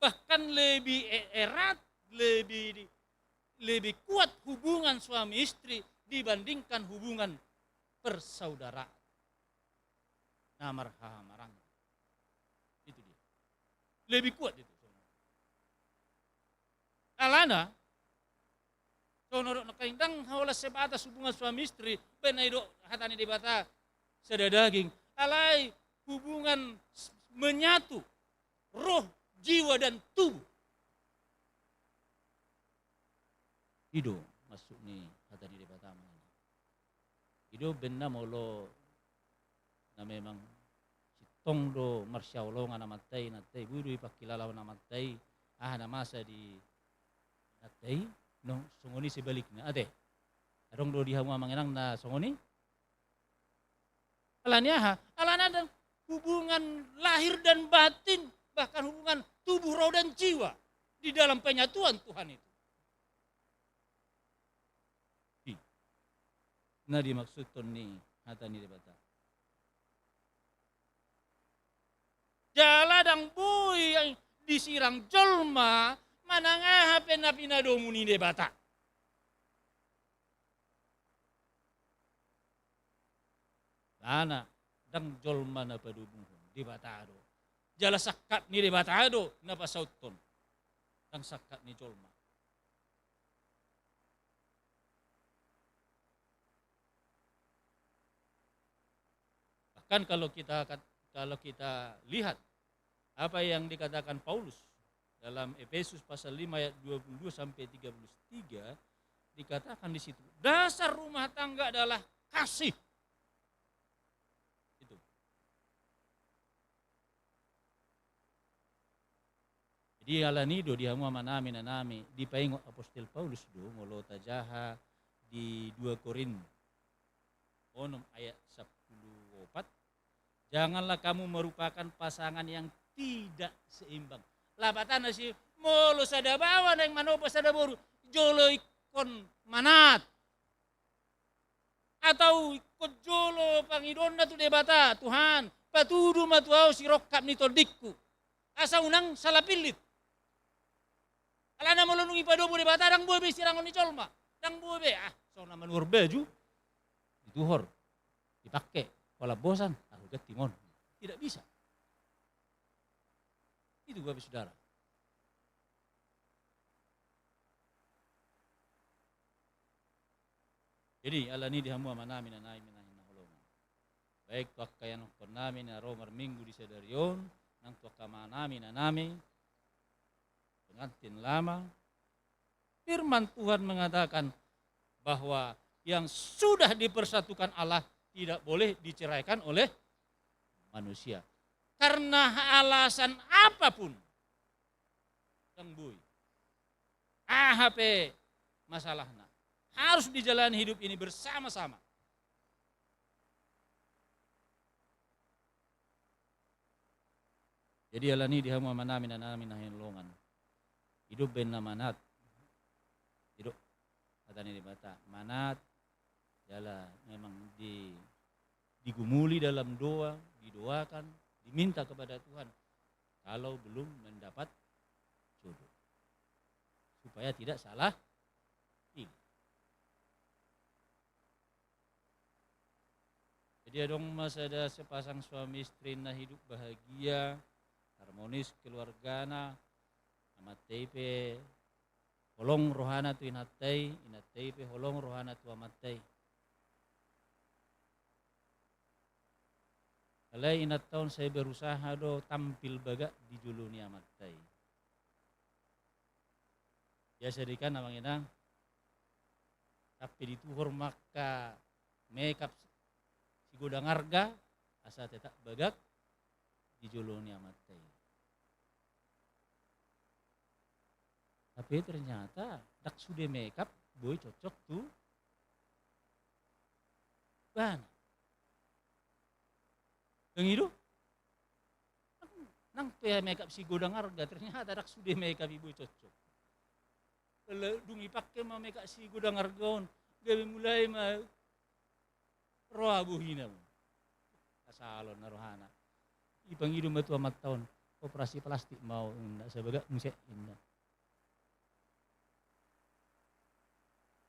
Bahkan lebih e-, erat, lebih di-, lebih kuat hubungan suami istri dibandingkan hubungan persaudaraan. Na marhahamaranggi. Itu dia. Lebih kuat itu. Alana, songon na didok nangkaning, ndang holan sebatas hubungan suami istri, baen na didok hata ni Debata sada daging. Alai hubungan s-, menyatu roh, jiwa dan tubuh. I do maksud ni hata ni Debata, amang inang. I do umbahen na molo Na memang sintong do marsihaholongan amanta i, inanta i, boi do dipangkilala on amanta i aha na masa di inanta i, nunga songon i sebalikna, ate. Adong do di hamu amang inang na songon i? Alani aha? Alana ndang hubungan lahir dan batin, bahkan hubungan tubuh, roh dan jiwa di dalam penyatuan Tuhan itu. Di, na dimaksudhon ni hata ni Debata. Jala ndang boi disirang jolma manang aha pe na pinadomu ni Debata. Alana ndang jolma na padomuhon, Debata do. Jala sangkap ni Debata do na pasauthon, ndang sangkap ni jolma. Bahkan kalau kita kat-, kalau kita lihat apa yang dikatakan Paulus dalam Efesus pasal lima ayat dua puluh dua sampai tiga puluh tiga, dikatakan di situ, dasar rumah tangga adalah kasih. Itu. Jadi alani do di hamu amanami inanami, dipaingot apostel Paulus do molo tajaha di dua Korintus onom ayat sampulu opat, "Janganlah kamu merupakan pasangan yang tidak seimbang." Lapatanna si, molo sada baoa naeng manomba sada boru, jolo ingkon manat. Atau ingkon jolo pangidoonna tu Debata, "Tuhan, patudu ma tu ahu sirongkap ni tondingku, asa unang salah pillit." Alana molo dung ipadomu Debata, ndang boi be sirangon ni jolma, ndang boi be, ah, songon na manuhor baju, dituhor, dipake, holan bosan, ah, ganti ma on. Tidak bisa. Itu, Bapak Saudara. Jadi alani di hamu amanami inanami na hinaholongan, baik tu angka ianakkonnami na ro marminggu di sadari on, nang tu angka amanami inanami pengantin lama, firman Tuhan mengatakan bahwa yang sudah dipersatukan Allah tidak boleh diceraikan oleh manusia. Karena alasan apapun, ndang boi. Aha pe masalahna, harus dijalani hidup ini bersama-sama. Jadi alani di hamu amanami inanami na hinaholongan, idop baen na manat. Idop hata ni Debata, manat, jala memang di, digumuli dalam doa, didoakan, diminta kepada Tuhan kalau belum mendapat jodoh, supaya tidak salah pilih. Jadi adong ma sada sepasang suami istri na hidup bahagia, harmonis keluargana, amanta i pe holong rohana tu inanta i, inanta i pe holong rohana tu amanta i. Alai inanta on sai berusaha do tampil bagak di jolo ni amanta i. Biasa do i kan amang inang, sampe dituhor ma angka makeup sigodang arga asa tetap bagak di jolo ni amanta i. Tapi ternyata ndang sude makeup boi cocok tu ibana. Ndang i do? Nang pe makeup sigodang arga, ternyata ndang sude makeup i boi cocok. Dung ipake ma makeup sigodang arga on, gabe mulai ma roa bohina. Asa olo na rohana. Ipangido ma tu amanta on, operasi plastik ma au, inna, asa bagak muse, inna.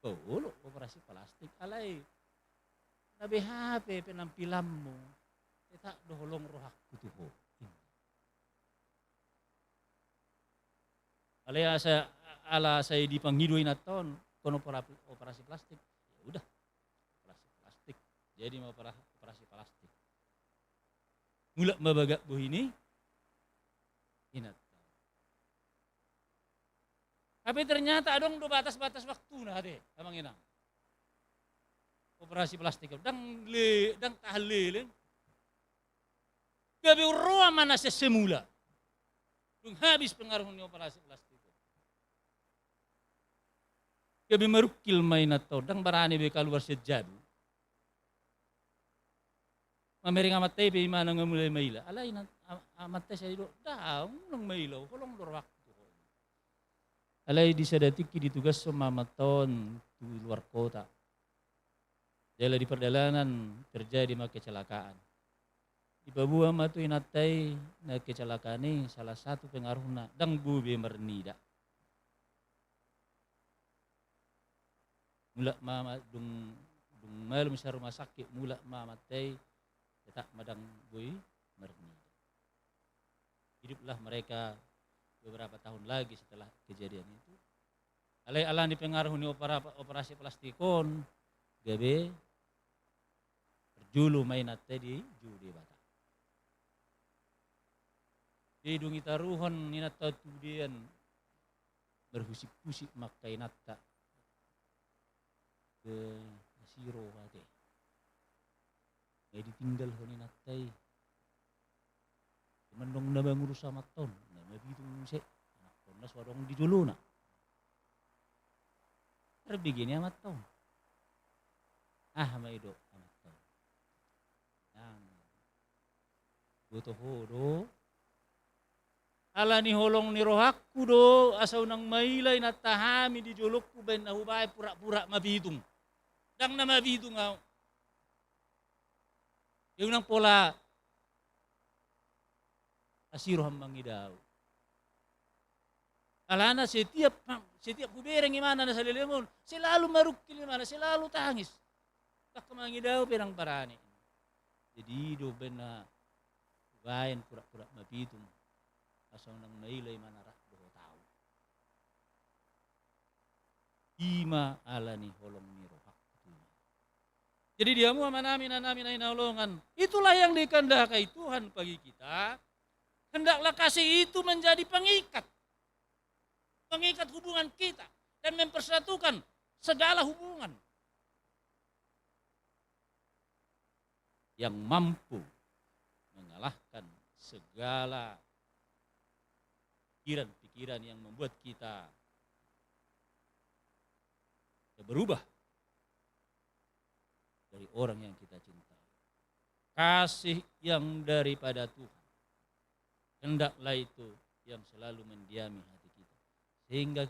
Olo operasi plastik, alai na beha pe penampilanmu, tetap do holong rohangku tu ho. Alai asa, ala sai dipangido inanta on, ingkon opera-, operasi plastik. Ya udah, operasi plastik. Jadi ma opera-, operasi plastik. Mulak ma bagak bohi ni inanta. Tapi ternyata adong do batas-batas waktuna ate, amang inang. Operasi plastik, ndang le-, ndang tahan leleng. Gabe urroa ma na sian semula. Dung habis pengaruh ni operasi plastik on, gabe marungkil ma inanta on, ndang barani be kaluar sian jabu. Mamereng amanta i pe imana nga mulai maila. Alai na, am-, amanta i sai do, "Daong, unang maila, holong do rohangku tu ho." Alai di sada tingki ditugashon ma amanta on tu luar kota. Jala di pardalanan terjadi ma kecelakaan. Dipaboa ma tu inanta i na kecelakaan i salah satu pengaruhna, ndang boi be marnida. Mulak ma, ma dung, dung malum sian rumah sakit, mulak ma amanta i, tetap ma ndang boi marnida. Hiduplah mereka beberapa tahun lagi setelah kejadian itu. Alai alani pengaruh ni opera-, operasi plastik on, gabe parjolo ma inanta i di jolo Debata. Jadi dung ditaruhon inanta tu budean, marhusip-husip ma angka inanta. Be, asi roha ate. Nga ditinggalhon inanta i. Cuman dung na mangurus amanta on, na mabitung muse. Anakkonna so adong di jolona. Tarbege ni amanta on. Aha ma i do amanta on? Nang boto ho do. Alani holong ni rohangku do, asa unang maila inanta hami di jolongku baen na hubaen pura-pura mabitung. Ndang na mabitung ahu. Ia unang pola asi roham mangida ahu. Alana setiap, setiap hubereng imana na saleleng on, selalu marungkil imana, selalu tangis. Ndang mangida ahu pe ndang barani. Jadi i do baen na hubaen pura-pura mabitung, asa unang maila imana rap dohot ahu. I ma alani holong ni rohangku tu imana. Jadi di hamu amanami, inanami na hinaholongan, itulah yang dikehendaki Tuhan bagi kita. Hendaklah kasih itu menjadi pengikat. Pengikat hubungan kita dan mempersatukan segala hubungan. Yang mampu mengalahkan segala pikiran-pikiran yang membuat kita berubah dari orang yang kita cintai. Kasih yang daripada Tuhan. Hendaklah itu yang selalu mendiami hati kita. Sehingga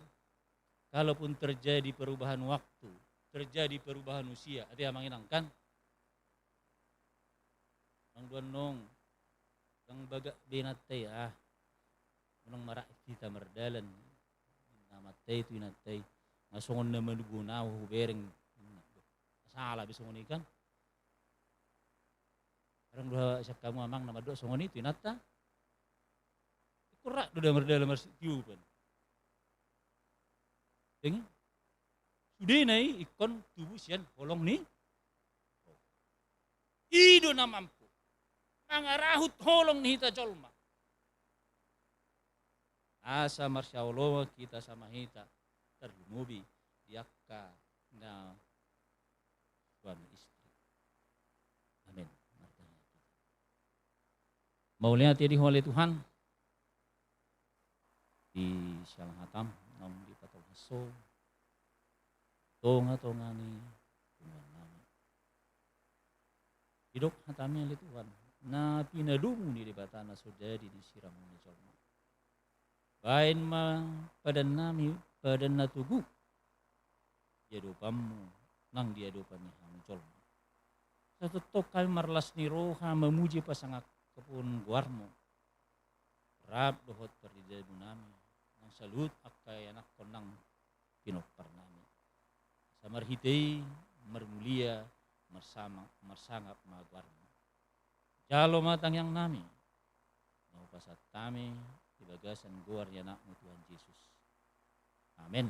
kalaupun terjadi perubahan waktu, terjadi perubahan usia, ate amang inang kan? Nang duan nong, ndang bagak be inanta i ah. Unang marak hita mardalan. Amanta i tu inanta i. Nga songon na manubuhon ahu hubereng. Sala be songon i kan. Adong do sian hamu amang na mandok songon i tu inanta. Ingkon rap do da mardalan marsitiupan. Dengke. Sudena i ingkon tubu sian holong ni. I do na mampu mangarahut holong ni hita jolma. Asa marsihaholongan hita sama hita, tarlumobi di angka na suami istri. Amin. Martangiang hita. Mauliate di Ho ale Tuhan, di siala hataM naung dipatolhas Ho tonga-tonga ni punguan nami. Didok hataMi ale Tuhan, na pinadomu ni Debata na so jadi disirang ni jolma. Baen ma padan nami, padan na togu di adopanMu, nang di adopan ni hami jolma. Sai tongtong hami marlas ni roha mamuji pasangap goarMu. Rap dohot pardidaon nami, nang saluhut angka ianakhon nang pinompar nami. Asa marhite i marmulia, marsama-, marsangap ma goarMu. Jalo ma tangiang nami, na hupasahat hami di bagasan goar ni AnakMu Tuhan Jesus. Amen.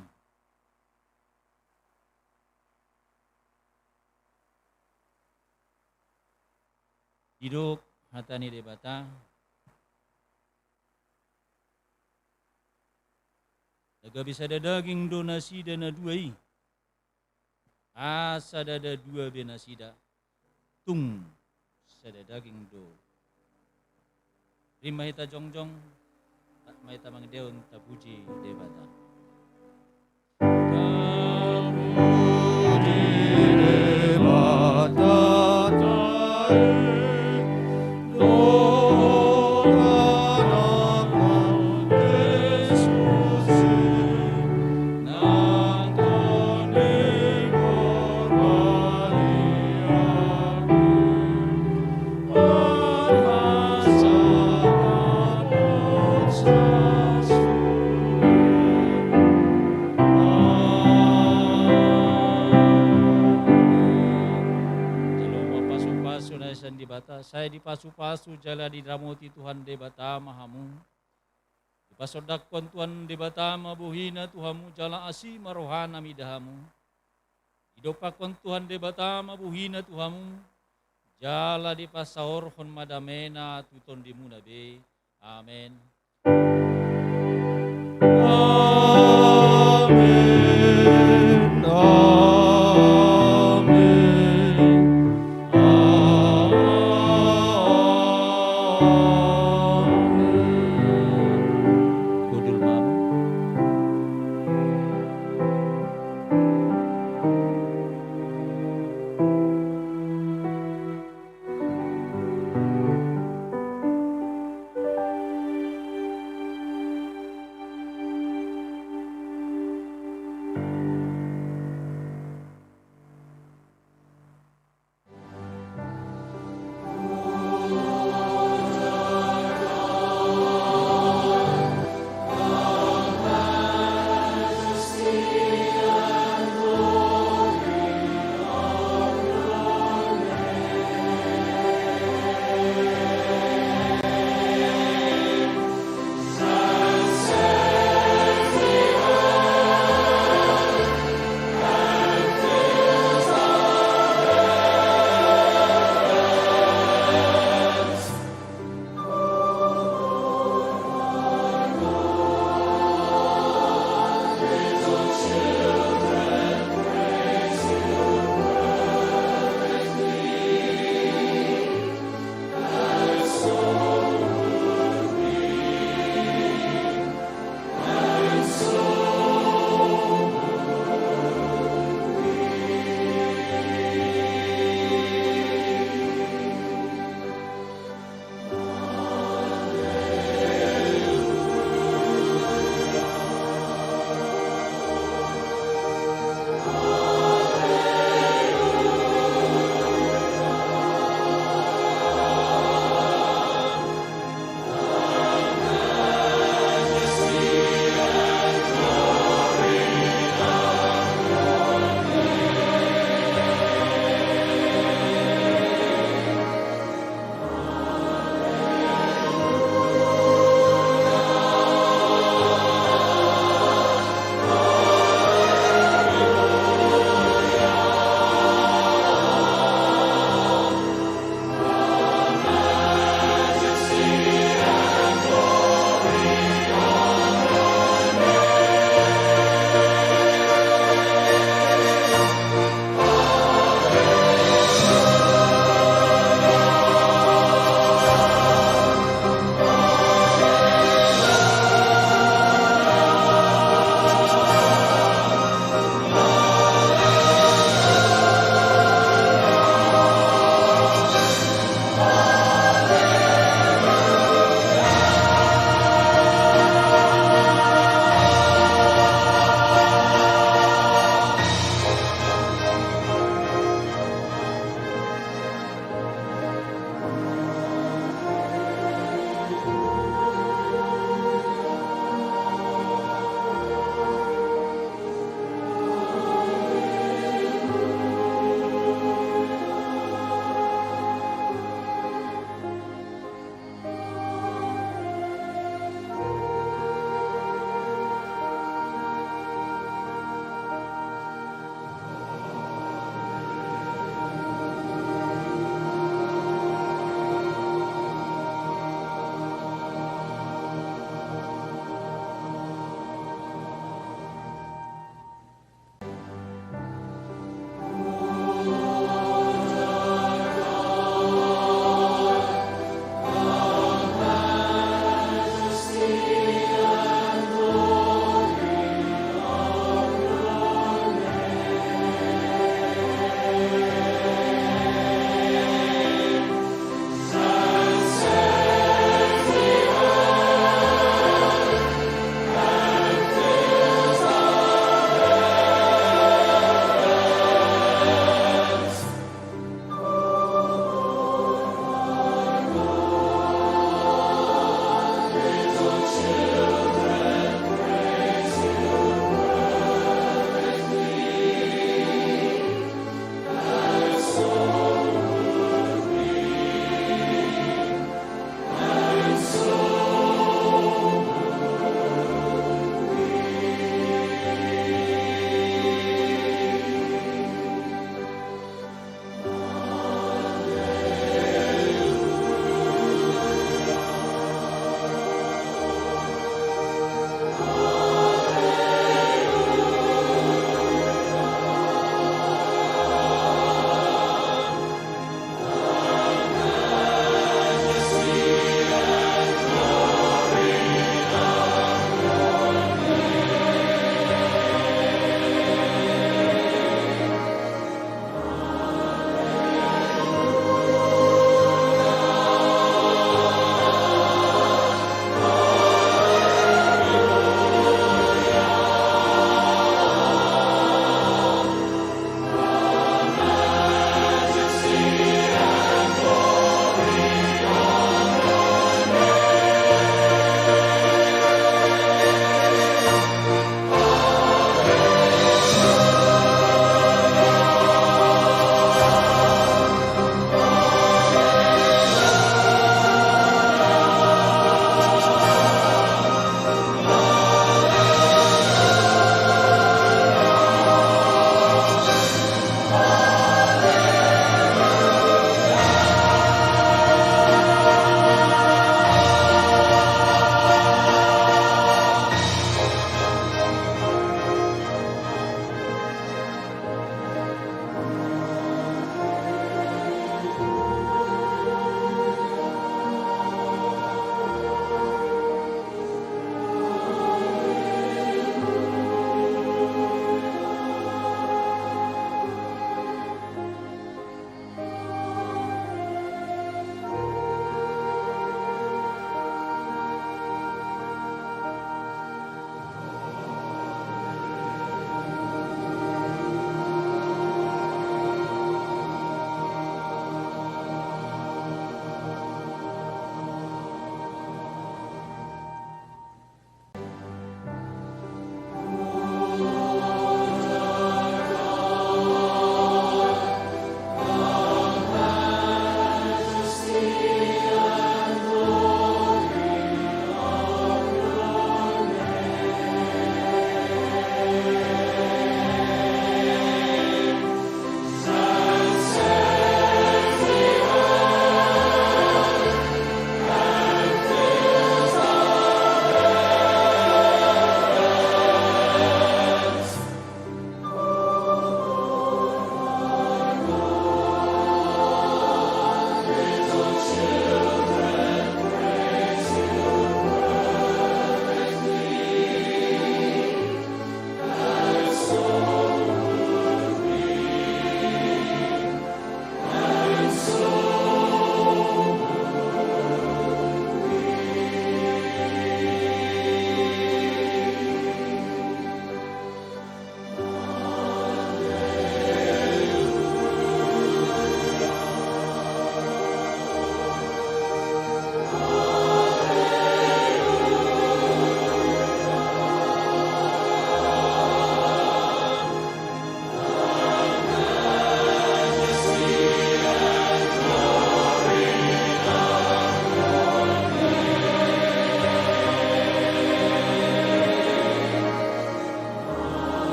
Didok hata ni Debata, na gabe sada daging do nasida na dua i. Asa ndada dua be nasida, tung sada daging do Rima hita jongjong, tak ma hita mangideon tapuji Debata. Tapuji Debata, Tahe, Dohot Anak, Jesus, nang tonding horbalia. Jalo ma pasupasu na sian Debata, sai dipasupasu jala diramoti Tuhan Debata ma hamu. Dipasondangkon Tuhan Debata ma bohina tu hamu jala asi ma rohana mida hamu. Didompakkon Tuhan Debata ma bohina tu hamu, jala dipasaorhon ma damena tu tondimuna be. Amen.